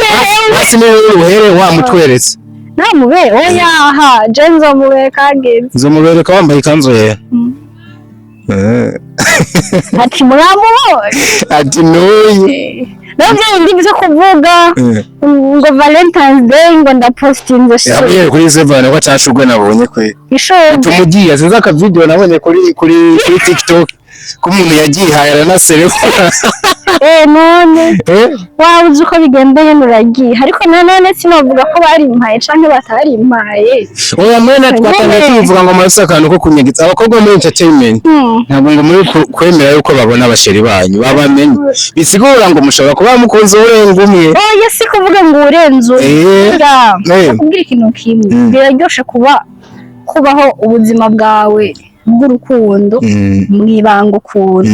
Basi niwe uhere wamutweretse. Namube, oya, aha je nzomubeka hageze. Uzomubereka wambaye ikanzu yera. Ati: "Muramubonye?" Ati: "Nuyu." Naho bya bindi byo kuvuga ngo Valentine's Day ngo ndapostinze shit. Yabwiye kuri Seven ko acashurwe nabonye kwe. Ishurwe. Tumugiye sinzi aka video nabonye kuri TikTok ko umuntu yagihaye aranaserefona. None waba uzi uko bigenda nyene, uragiye, ariko nanone sinavuga ko barimpaye canke batarimpaye. Oya, mwene twatangiye tubivuga ngo murafise akantu ko kunyegeza abakobwa muri entertainment. Ntabwo ngo muri kwemera yuko babona abasheri banyu babamenye, bisigura ngo mushobora kuba mukunze urenga umwe. Oya, si kuvuga ngo urenze. Uriya kubwira ikintu kimwe, biraryoshe kubaho ubuzima bwawe bw'urukundo mwibanga ukuntu,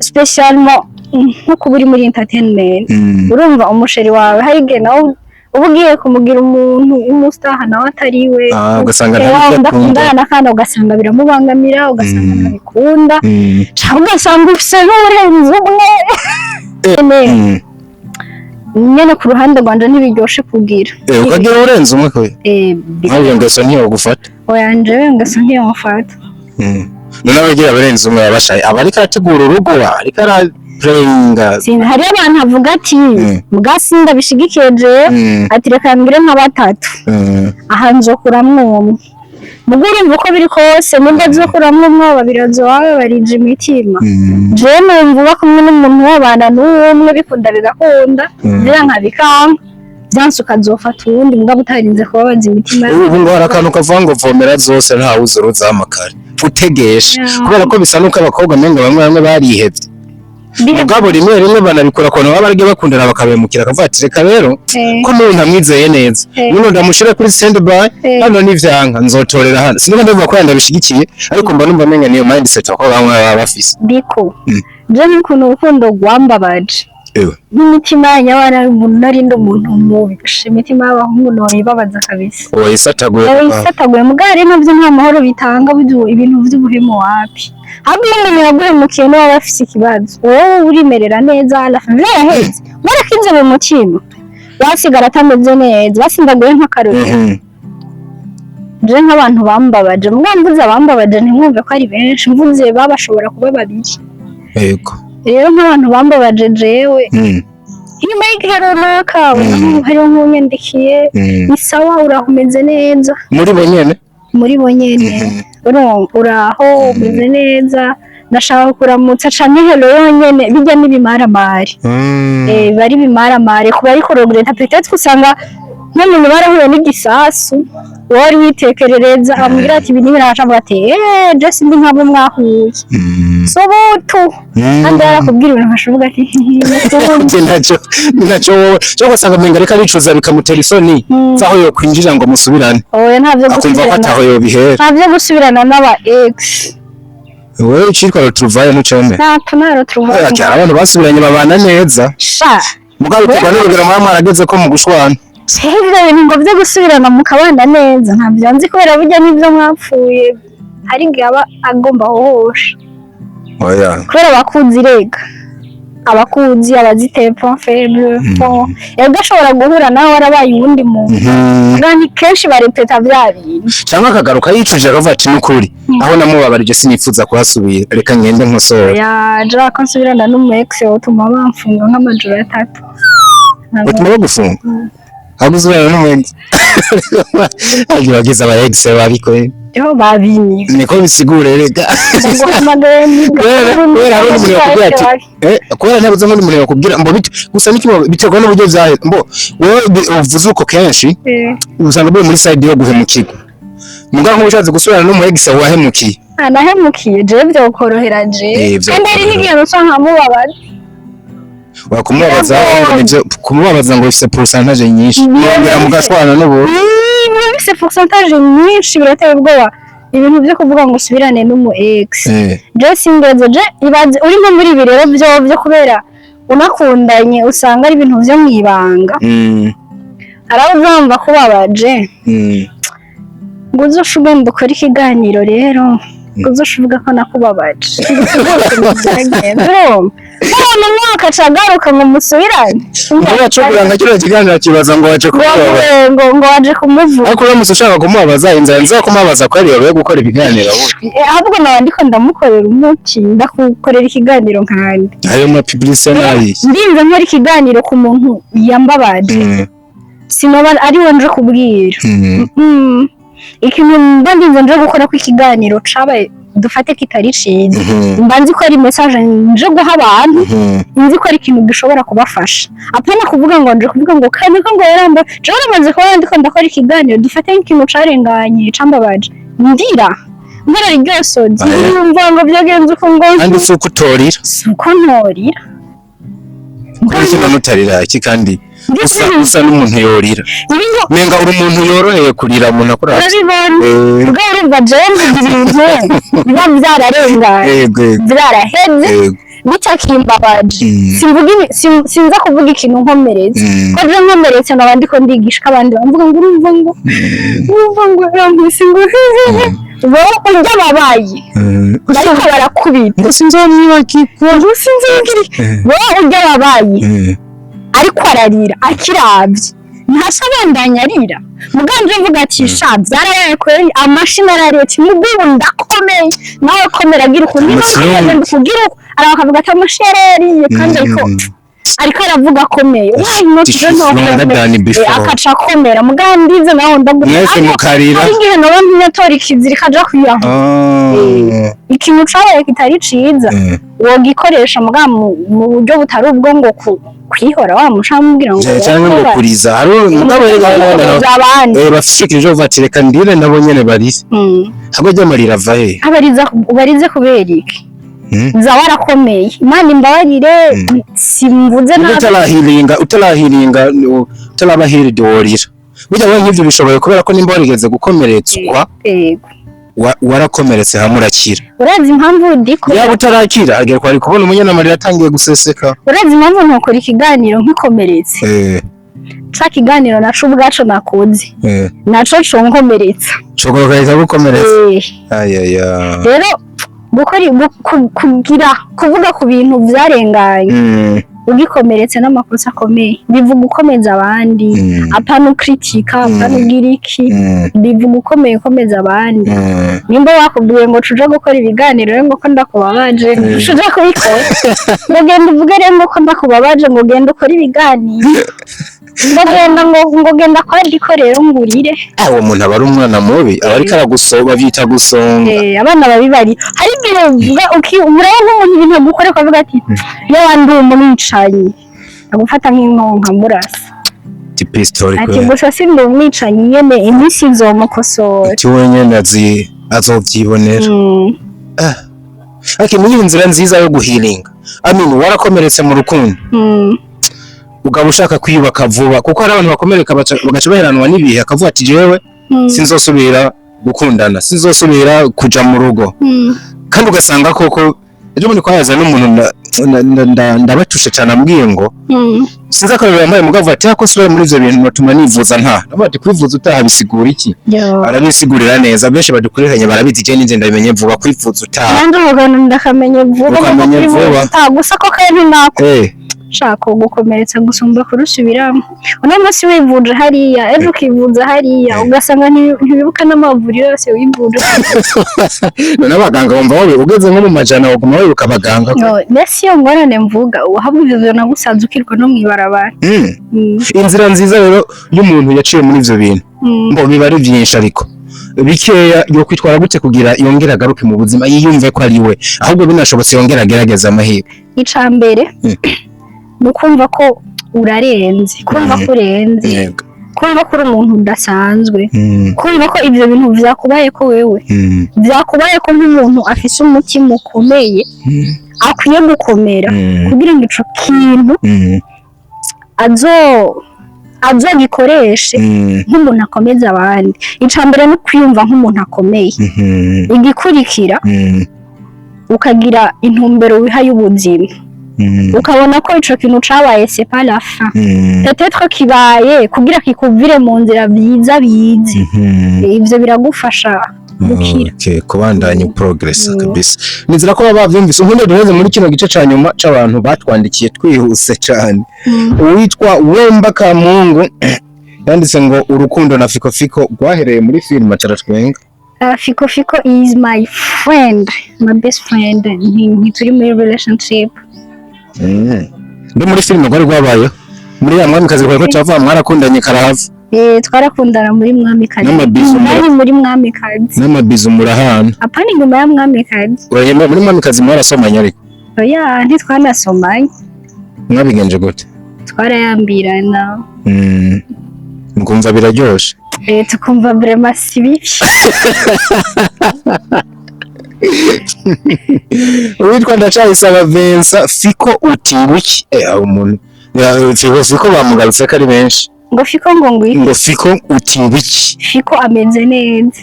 spécialement nko kuba uri muri entertainment. Urumva umusheri wawe hari igihe nawe uba ugiye kumugira umuntu w'umustar nawe atari we. Ah, ugasanga wa nta wundi n'ibyo akunda. akundana na kandi ugasanga biramubangamira, ugasanga ntabikunda, cyangwa ugasanga ufise n'uburenze umwe nyene. Ku ruhande rwanje ntibiryoshe kugira. Ukagira urenze umwe kwe nkawe, iyo ngeso ntiyogufata? Oya, njewe ngeso ntiyomfata. None abagira abarenze umwe babashaye aba ariko arategura urugo, ariko arapureyinga? Hariyo abantu avuga ati mbwa sindabishigikiye jewe, ati: "Reka mbwire nka batatu, aha nzokuramwo umwe." Mugo urumva uko biri kose, nubwo azokuramwo umwe, babiri bazoba barije imitima. Jewe numva uba kumwe n'umuntu, wabana n'umwe, bikunda bigakunda, byanka bikanka, byanse ukazofata uwundi, mugabo utarinze kubabaza imitima. Ubu ngo hari akantu kavuga ngo vomera zose ntawe uzuruza amakare utegesha, kubera ko bisa nuko abakobwa menga bamwe bamwe barihevye. Mugabo rimwe rimwe banabikora ukuntu baba barya bakundana bakabemukira, akavuga ati: "Reka rero ko n'uyu ntamwizeye neza, nuno ndamushire kuri stand by, hano nivyanka nzotorera hano." Sinumva ndavuga ko ndabishigikiye, ariko mba numva menga niyo mindset abakobwa bamwe baba bafise. Biko je n'ukuntu urukundo rwambabaje, Ewe. n'imitima yanyu abana, umuntu narindi umuntu mubi. Imitima y'abahungu noyibabaza kabisa. Wayisataguye. Isataguye. Mugabo rero navyo nta mahoro bitanga burya, ibintu vy'ubuhemu wapi. Ahubwo iyo umuntu yaguhemukiye niwe aba afise ikibazo. Wowe urimerera neza, vyaraheze, warakinze mu mutima, wasigara atameze neza. Basindaguye nk'akarorero, je nk'abantu bambabaje, mugabo mvuze abambabaje ntimwumve ko ari benshi, mvuze babashobora kuba babiri. Rero nk'abantu bambabaje jewe, inyuma y'igihe runaka hariho nk'unyandikiye, "Ni sawa, uraho, umeze neza?" Muri bo nyene? Muri bo nyene. Urumva, "Uraho, umeze neza, ndashaka kuramutsa," canke "hello" yonyene, bijya n'ibimaramare. Bari bimaramare kuba ariko regretta. Peut-être usanga nk'umuntu barahuye n'igisasu, wowe wari witekerereza, amubwira ati ibi n'ibiraca, avuga ati "Je sindi nk'abo mwahuye." So butu kandi yarakubwira ibintu nkashoboka ati Njye ntacyo wowe cyo ugasanga umenga ariko aricuza, bikamutera isoni zaho yokwinjira ngo musubirane. Oya, ntabyo Akumva ko gusubirana. ataho yobihera. Ntabyo gusubirana n'aba ex. Wewe icitwa retrouvaille ntucemera? Ntabwo nta retrouvaille. Hari abantu basubiranye babana neza. Sha. Mugabo biterwa n'urugero muba mwarageze ko mu gushwana. Ibyo bintu ngo byo gusubirana mukabana neza, ntabyo nzi, kubera burya n'ibyo mwapfuye hari igihe aba agomba guhosha. Oya. Kubera abakunzi rega, abakunzi abaziteye point faible, point yego ashobora guhura nawe warabaye uwundi muntu. Kandi kenshi barepeta bya bintu. Cyangwa akagaruka yicuje, akavuga ati "N'ukuri aho namubabarije sinifuza kuhasubira, reka ngende nkosora." Yaja ko nsubirana n'umu ex wotuma bamfunga nk'amajoro 3. Batuma bagufunga ahubwo usubirana n'umu ex, agiye wagize aba ex babikoye. Yo babini. Niko bisigure rega. Nguhamagaye. Kubera hari umuntu yakubwira ati kubera ntabuze nk'undi muntu yakubwira mbo bite gusa n'ikimo biterwa n'uburyo vyahe mbo wowe uvuze uko kenshi usanga buri muri side yo guhemukirwa, mugabo nk'ubu ushatse gusubirana n'umu ex wahemukiye. Anahemukiye jewe byokorohera je. Vyokorohera. Kandi hari n'igihe nuca nkamubabaza. Wakumubabaza ngo nivyo kumubabaza ngo bifise pourcentage nyinshi, mwongera mugashwana n'ubu. Biba bifise pourcentage nyinshi, birateye ubwoba ibintu byo kuvuga ngo usubirane n'umu ex. Je singenze, je ibaze uri nko muri ibi rero byo kubera unakundanye usanga ari ibintu vyo mwibanga. Hari aho uzumva kubabaje, ngo uzoce ugenda ukore ikiganiro rero, ngo uzoce uvuga ko nakubabaje, urumva none umwaka acagaruka ngo musubirane. Mbona cyo nka kiriya kiganiro kibaza ngo waje kumubabaza. Ngo waje kumuvuga. Ariko uramutse ushaka kumubabaza, inzira nziza yo kumubabaza ko ariyo yo gukora ibiganiro. Ahubwo naba ndiko ndamukorera umuti, ndakukorera ikiganiro nkande. Ayo ma publicité nayi. Ndinze nkora ikiganiro ku muntu yambabaje, sinoba ari we nje kubwira. Ikintu mba ndinze nje gukora ko ikiganiro cabaye, dufate kitari ciza, mba nzi ko ari message nje guha abantu, nzi ko ari ikintu gishobora kubafasha, apana kuvuga ngo nje kuvuga ngo kanaka ngo yaramba. Jewe namaze kuba ndiko ndakora ikiganiro, dufate nk'ikintu carenganye cambabaje, ndira nkorera iryosozi. Aye. Numva ngo byagenze uko ngo. Kandi si uko utorira. Si uko ntorira. Kubera iki none utarira iki kandi usa n'umuntu yorira? Ibintu. Menga uri umuntu yoroheye kurira, umuntu akora. Urabibona ubwo urumva jewe mvuga ibintu biba byararenganye, Yego. byaraheze, bitakimbabaje. Simvuga sinza kuvuga ikintu nkomeretse, ko je nkomeretse nkaba ndiko ndigisha abandi, bamvuga ngo urumva ngo yankubise, ngo wowe urya babaye bariko barakubita. Ngo sinzomwibagirwa. Ngo sinzibwire wowe urya babaye, ariko ararira akiravye, ntasa abandanya arira. Muganje mvuga ati sha byarabaye kweri, amashini araretse, mugubu ndakomeye, nawe komera, agira ukuntu niba Amafaranga. kugira uko araba akavuga ati amashi yarariye kandi ariko aravuga akomeye, why not? She's Je stronger than before. Akaca akomera mugandize naho ndaguha. Mwese mukarira. Hari igihe naba ntiyatora ikizirika aja kwiyahura. Ikintu cabaye kitari ciza, wogikoresha muga mu buryo butari ubwo ngo kwihora wa muca mubwira ngo Cyangwa ngo kuriza hari mugabo rero hari n'abandi nabo abandi. Bafise ikintu cyo ati reka ndire, nabo nyene barire. Ahubwo ry'amarira ava he? Abariza ubarize kubera iki? Za warakomeye, Imana imbabarire, simvuze nabi. Utarahiringa, utaraba healed, worira burya wowe nk'ivyo bishoboye kubera ko nimba warigeze gukomeretswa, warakomeretse hamwe urakira. Urazi impamvu ndiko Yaba utarakira agera kwari kubona umunyamarira atangiye guseseka. Urazi impamvu ntukora ikiganiro nkikomeretse? Ca kiganiro naco ubwaco nakoze, naco conkomeretsa. Cokoroka ikagukomeretsa. Ayaya. Rero gukora kugira kuvuga ku bintu vyarenganye. Ugikomeretse n'amakosa akomeye, bivuga ukomeza abandi, apana ukritika, apana ugira iki. Bivuga ukomeye, ukomeza abandi. Nimba bakubwiye ngo tuja gukora ibiganiro rero, ngo ko ndakubabaje, tuja kubikora, ngo genda uvuge rero ngo ko ndakubabaje, ngo genda ukore ibiganiro, ngo genda, ngo genda kwa Diko rero ngurire. Ah, uwo muntu aba ari umwana mubi, aba ariko aragusonga, bavyita gusonga. Eh, abana babi bari hari igihe uvuga uki uraba nk'umuntu ibintu agukora ukavuga ati: "Iyo wandi umwicanyi agufata nk'inkonka murasa." Ti pistol. Ati gusa sindi umwicanyi nyene, iminsi izomukosora. Ati wenyene azi azovyibonera. Ariko muri inzira nziza yo guhealinga, I mean, warakomeretse mu rukundo, ukaba ushaka kwiyubaka vuba, kuko hari abantu bakomereka bagaca baheranwa n'ibihe, akavuga ati: "Jewe sinzosubira gukundana, sinzosubira kuja mu rugo." Kandi ugasanga koko ejo bundi kwayaza n'umuntu ndabatushe cyane, ambwiye ngo sinzi akarorero yambaye, mugabo ati ako sura muri ivyo bintu batuma nivuza nta. Ndavuga ati: "Kwivuza utaha bisigura iki?" Yo. Arabisigurira neza. Benshi badukurikiranye barabizi, je ninje ndabimenye vuba kwivuza utaha. Nanjye umugano ndakamenye vuba. Ukamenye vuba. Gusa ko kandi nako shaka gukomeretsa gusumba kurusubiramo. Uno munsi wivuje hariya, ejo ukivuza hariya, ugasanga ntiwibuka n'amavuriro yose wivuje. None abaganga bumva wowe ugeze nko mu majana waguma wibuka abaganga? No, mbese iyo ngorane mvuga uhabwa ivyo nagusanze ukirwa no mw'ibarabara. Inzira nziza rero y'umuntu yaciye muri ivyo bintu, ngo biba ari byinshi ariko bikeya, yo kwitwara gute kugira yongere agaruke mu buzima, yiyumve ko ari we, ahubwo binashobotse yongere agerageze amahirwe? Ica mbere ni ukumva ko urarenze, kumva ko urenze, kumva ko uri umuntu udasanzwe, kumva ko ivyo bintu vyakubaye ko wewe vyakubaye ko nk'umuntu afise umutima ukomeye, akwiye gukomera kugira ngo ico kintu azogikoreshe nk'umuntu akomeza abandi. Ica mbere ni kwiyumva nk'umuntu akomeye. Igikurikira, ukagira intumbero wiha y'ubuzima, ukabona ko ico kintu cabaye, c'est pas la fin. Peut-être kibaye kugira kikuvire mu nzira vyiza bize. Ivyo biragufasha gukira. Okay, kubandanya progress. Kabisa, nizera ko baba bavyumvise. Ubundi duheze muri kino gice ca nyuma c'abantu batwandikiye twihuse cane. Uwitwa Wemba Kamungu yanditse ngo urukundo na Fiko Fiko rwahereye muri filime, acaratwenga. Fiko Fiko is my friend, my best friend. Ntituri muri relationship. Mbe muri filime rwari rwabayeho muri ya Mwamikazi, rwari ko turavuga mwarakundanye karahava? Eh, twarakundana muri Mwamikazi. N'amabizu. Nari muri Mwamikazi. N'amabizu murahana? Apana, inyuma ya Mwamikazi. Oya, muri Mwamikazi mwarasomanye ariko? Oya, ntitwanasomanye. Mwabigenje gute? Twarayambirana. Mukumva biraryoshe? Eh, tukumva vraiment si bibi. Uwitwa Ndacayisaba Vincent: "Fiko uti ngwiki?" Eh, aho umuntu ya, Fiko Fiko bamugarutse ko ari benshi. Ngo Fiko ngo ngwiki? Ngo Fiko uti ngwiki? Fiko ameze neza.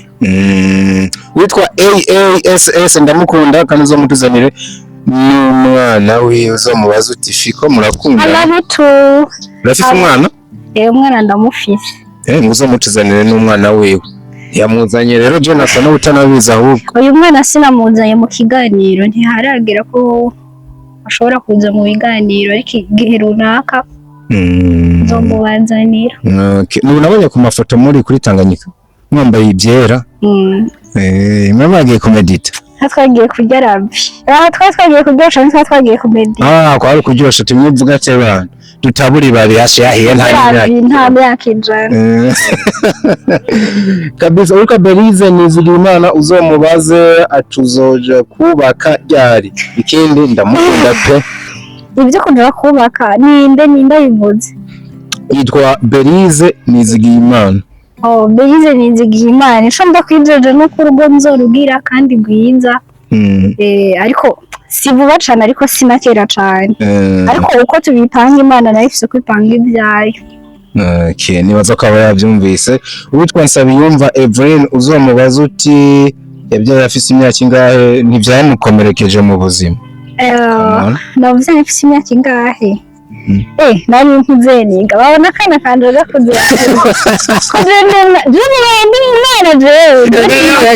Witwa AASS: "Ndamukunda kandi uzomutuzanire n'umwana wiwe, uzomubaze uti Fiko murakundana." I love you too. Urafise umwana? Eh, umwana ndamufise. Eh, ngo uzomutuzanire n'umwana wiwe. Yamuzanye rero, Jonathan n'utanabizi ahubwo. Uyu mwana sinamuzanye mu kiganiro, ntiharagera ko ashobora kuza mu biganiro, ariko igihe runaka nzomubazanira. Okay. Nubu nabonye ku mafoto muri kuri Tanganyika mwambaye ibyera. Eh, mwe mwagiye kumedita? Aha twagiye kurya rabi, aha twari twagiye kuryosha, ntitwari twagiye kumedita. Ah, kwari kuryosha, tumwe mvuga ati abantu dutabura ibabi hashe yahiye nta myaka. Rabi nta myaka 100. Eh. Kabisa. Uruka Belize Nizigimana: "Uzomubaze atuzoja kubaka ryari? Ikindi ndamukunda pe." Ibyo kuja kubaka, ninde ninde abivuze? Yitwa Belize Nizigimana. Oh, Belize Nizigimana, ico ndakwijeje nuko urugo nzorugira kandi rwiza. Eh, ariko si vuba cane, ariko si na kera cane. Ariko uko tubipanga, Imana nayo ifise uko ipanga ivyayo. Okay, nibaza ko aba yabyumvise. Uwitwa Nsabiyumva Evelyn: "Uzomubaza uti yabyaye afise imyaka ingahe, ntivyamukomerekeje mu buzima?" Eh, Come on. navuze nifise imyaka ingahe? Eh, nari nkuze niga, babona akana kanje gakuze kuze, ndi umwana jewe.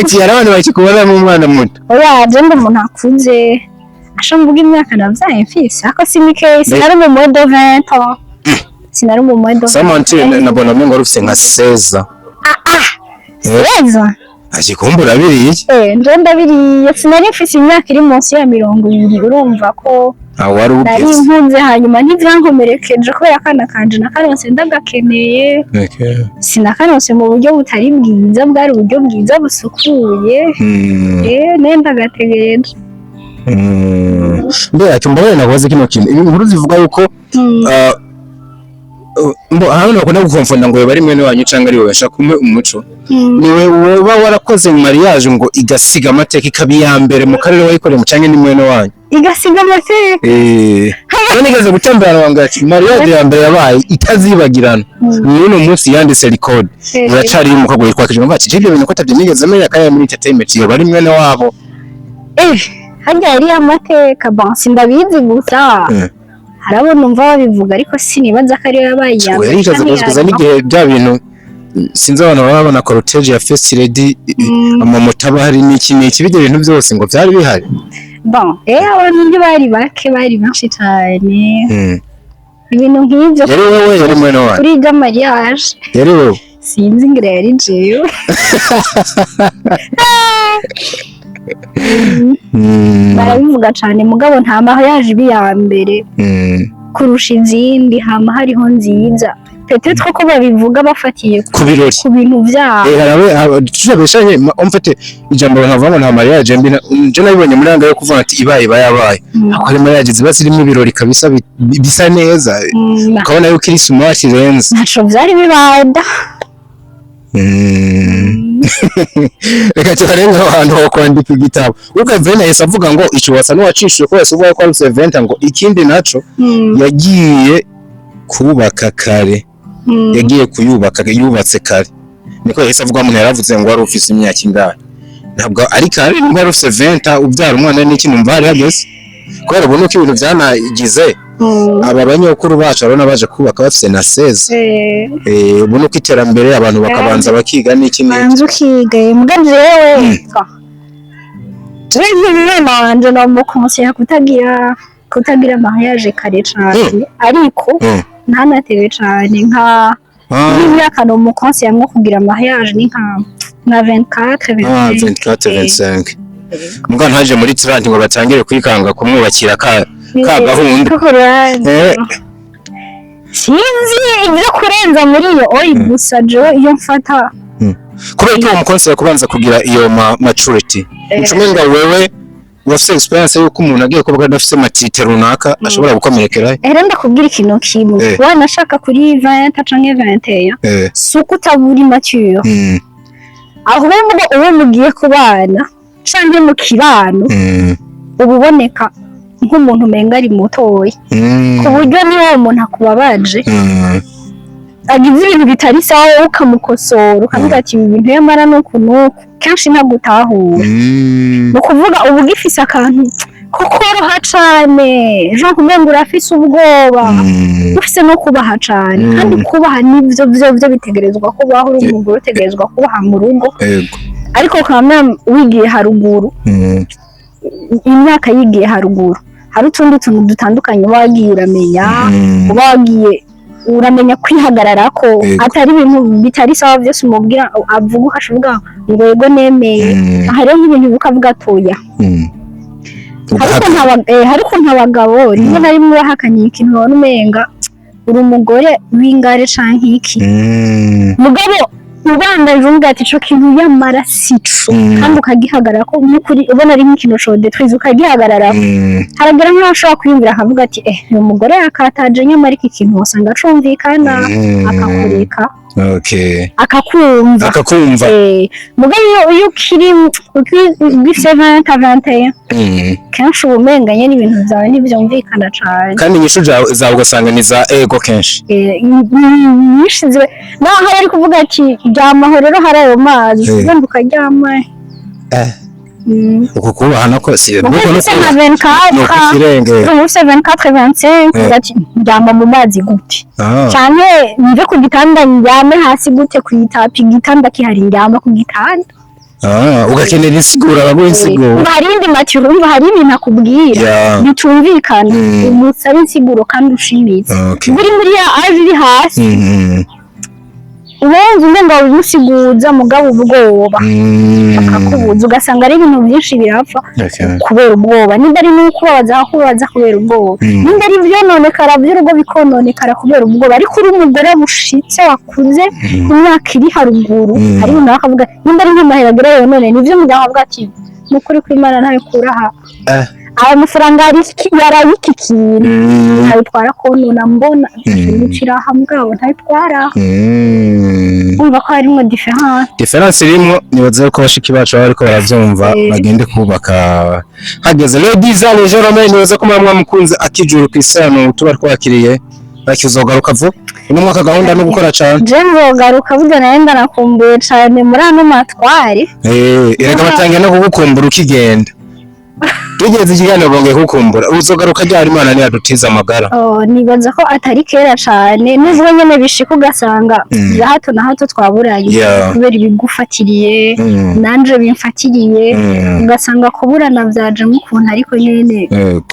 Ati hari abantu bakikubona nk'umwana muto. Oya, je ndi umuntu akuze. Asha mvuga imyaka navyaye mfise, ariko si mikeyi, sinari mu moins de 20 ans, sinari mu moins de Samantine, nabona mengo wari ufise nka 16. 16? Aje kumbura biriye. Eh, nje ndabiriye, sinari mfise imyaka iri munsi ya 20, urumva ko Aho wari nari ugeze. nkunze. Hanyuma ntivyankomerekeje kubera akana kanje nakaronse ndagakeneye. Sinakaronse mu buryo butari bwiza, bwari uburyo bwiza busukuye. Eh, naye ndagategereje. Mbe ati mbabare nakubaze kino kintu, inkuru zivuga yuko mbo hano bakunda gukonfonda ngo bari mwene wanyu canke ari wowe, bashaka kumpe umuco. Niwe woba warakoze mariage ngo igasiga amateka, ikaba iya mbere mu karere wayikoreye, canke ni mwene wanyu? Igasiga amateka? Eh, none nigeze gutembera wanga ati mariage ya mbere yabaye itazibagirana n'uno munsi yanditse record. Uracari umukobwa witwa Kijumba ati ibyo bintu ko atabyo nigeze menya kaya muri entertainment, iyo bari mwene wabo. Eh, harya yari amateka? Bon, sindabizi gusa. Hari abo numva babivuga, ariko sinibaza ko ariyo yabaye iya Oya, yigeze canke iya kuza nyuma. n'igihe bya bintu, sinzi, abantu baba babona cortège ya First Lady, amamoto aba hari n'iki n'iki, bijya bintu byose ngo byari bihari. Bon, eh, abantu ntibari bake, bari benshi cyane. Ibintu nk'ibyo. Yari wowe, yari mwene wanyu? Kuri iryo mariage? Yari wowe. Sinzi, ngira yari jewe. Barabivuga cyane, mugabo nta mariage iba iya mbere kurusha izindi, hama hariho nziza. Peut-être ko babivuga bafatiye ku birori, ku bintu byabo. Eh, harabe turabeshanye umfate ijambo nkavuga ngo nta mariage mbi, je nabibonye muri anga yo kuvuga ati ibaye iba yabaye. Ariko hari mariage ziba zirimo ibirori kabisa bisa neza, ukabona yuko iri smart irenze. Ntaco vyari bibaye da. Reka tukarenga aho hantu ho kwandika igitabo. Ubwo Vena yahise avuga ngo ico wasa n'uwacishije ko yahise uvuga ko ari Seventa, ngo ikindi naco yagiye kubaka kare. Yagiye kuyubaka, yubatse kare, niko yahise avuga. Umuntu yaravuze ngo wari ufise imyaka ingahe? Ntabwo ari kare, nimba wari ufise 20 ubyara umwana n'iki, numva hari hageze, kubera ubona uko ibintu byanagize. Aba banyokuru bacu urabona baje kubaka bafise na 16. Eh, ubona uko iterambere, abantu bakabanza bakiga n'iki n'iki. Banza ukiga. Muga jewe jewe nk'umwana wanje nomukonseya kutagira mariage kare cane, ariko ntanatewe cane, nka nk'imyaka nomukonseya nko kugira mariage ni nka 24, 25. 24, 25, muga ntaje muri 30 ngo batangire kwikanga kumwubakira ka gahunda. Kuko sinzi ibyo kurenza muri iyo oyi, gusa jewe iyo mfata Kubera ko uwo mukonsera kubanza kugira iyo maturity, ucumenga wewe urafise experience yuko umuntu agiye kuba adafise maturity runaka ashobora gukomerekera. Era ndakubwira ikintu kimwe. Wanashaka kuri 20 canke 21, si uko utabura mature, ahubwo uwo mugiye kubana canke mu kibano uba uboneka nk'umuntu umenga ari mutoya, ku buryo niba uwo muntu akubabaje, agize ibintu bitari sawa, wowe ukamukosora, ukavuga ati ibi bintu yamara nuku nuku, kenshi ntagutahura. Ni ukuvuga uba ugifise akantu ko koroha cane, jean kumenga urafise ubwoba, ufise no kubaha cane. Kandi kubaha nivyo vyo bitegerezwa kubaho, uri umugore utegerezwa kubaha mu rugo. Ariko quand même wigiye haruguru, imyaka yigiye haruguru, hari utundi tuntu dutandukanye uba wagiye uramenya, uba wagiye uramenya kwihagararako. Atari ibintu bitari sawa byose umubwira avuga ukashuvuga ngo yego nemeye. Hariho nk'ibintu ukavuga atoya. Hari ukuntu abagabo rimwe na rimwe bahakaniye ikintu, babona umenga uri umugore w'ingare canke iki. Mugabo ubandaje uvuga ati ico kintu yamara sico, kandi ukagihagarara ko n'ukuri ubona ari nk'ikintu co détruise, ukagihagarara, haragera nk'aho ashobora kwiyumvira akavuga ati eh, uyu mugore yakataje, nyamara iki kintu wasanga acumvikana, akakureka, akakumva. Akakumva. Eh, mugabo iyo ukiri ugifise 20, 21, kenshi uba umenganye n'ibintu byawe ntibyumvikana cane. Kandi inyishu zawe ugasanga ni za ego kenshi. Eh, nyinshi zibe naho hari ari kuvuga ati ryamaho rero hari ayo mazi, ugenda ukaryama. Uku kubaha nako si uko nuko ufise nka 24, nuko ikirenge. Ufise 24, 25, uvuga ati ndyama mu mazi gute, canke mve ku gitanda ndyame hasi gute, ku itapi igitanda kihari, ndyama ku gitanda? Ah, ugakenera insiguro, abaguha insiguro. Umva, hari indi mature, umva, hari ibintu akubwira bitumvikana, umusaba insiguro kandi ushimitse. Buri muri ya âge iri hasi, uba wumva umenga wimusiguza, mugabo ubwoba akakubuza, ugasanga ari ibintu byinshi birapfa kubera ubwoba. Nimba ari n'ukubabaza, akakubabaza kubera ubwoba. Nimba ari ibyononekara by'urugo, bikononekara kubera ubwoba. Ariko uri umugore bushitse, wakuze, ku myaka iri haruguru, hari ibintu bakavuga, nimba ari nk'amahera agira yonone, nivyo umuryango avuga ati: "Ni ukuri kw'Imana ntabikura aha, aya mafaranga yarabika ikintu, ntabitwara konona, mbona bicira aha, mugabo ntabitwara." Umva ko harimo différence. Différence irimo, nibaza ko bashiki bacu baba bariko baravyumva, bagende kubaka hageze. Ladies and gentlemen, nibaza ko muba mwamukunze akijuru ku isano tuba twakiriye. Bakizogaruka vuba uno mwaka, gahunda no gukora cane. Je nzogaruka burya, nawe ndanakumbuye cane muri ano matwari. Erega batangiye no kugukumbura ukigenda, tugeze ikiganiro bongeye kugukumbura. Uzogaruka ryari, Imana niyadutiza amagara? Oh, nibaza ko atari kera cane, nubwo nyene bishika ugasanga bya hato na hato twaburanye kubera ibigufatiriye, nanje bimfatiriye, ugasanga kuburana vyajemo ukuntu, ariko nyene. Yego.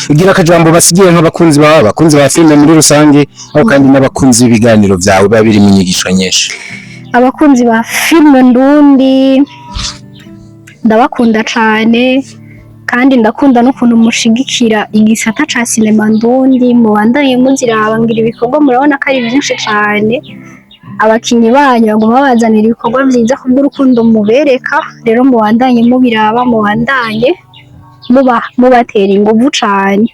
Ugira akajambo basigiye nk'abakunzi bawe, abakunzi ba filime muri rusange, aho kandi n'abakunzi b'ibiganiro byawe biba birimo inyigisho nyinshi. Abakunzi ba filime ndundi, ndabakunda cane, kandi ndakunda n'ukuntu mushigikira igisata ca sinema ndundi. Mubandanye muziraba, ngira ibikorwa murabona ko ari byinshi cane. Abakinyi banyu baguma babazanira ibikorwa vyiza kubw'urukundo mubereka. Rero mubandanye mubiraba, mubandanye mubatera inguvu cane.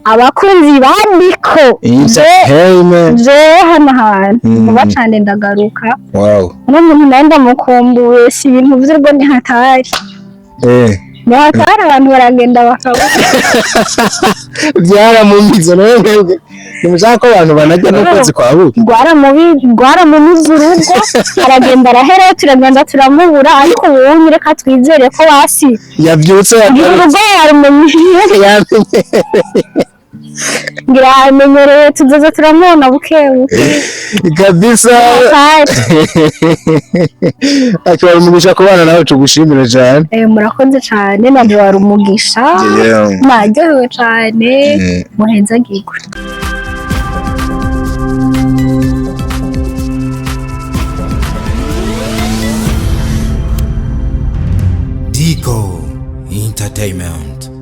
Abakunzi ba Niko, Entertainment. Jewe hano hantu vuba cane ndagaruka. Uno muntu nawe ndamukumbuye, si ibintu vy'urwo, ni hatari. Ni hatari, abantu baragenda bakabura. Byaramumize nawe, mwebwe ntimushaka ko abantu banajya n'ukwezi kwa buki. Rwaramumize urugo, aragenda arahera, turagenda turamubura, ariko ubu reka twizere ko basi yabyutse. ngira urugo yarumenye. Yamenye. Ngira yamenyereye, tuzoza turamubona buke buke. Kabisa. Hatari. Akaba umugisha kubana nawe, tugushimire cyane. Murakoze cane, nanje wari umugisha. Naryohewe cane. Muhezagirwe. Dico Entertainment.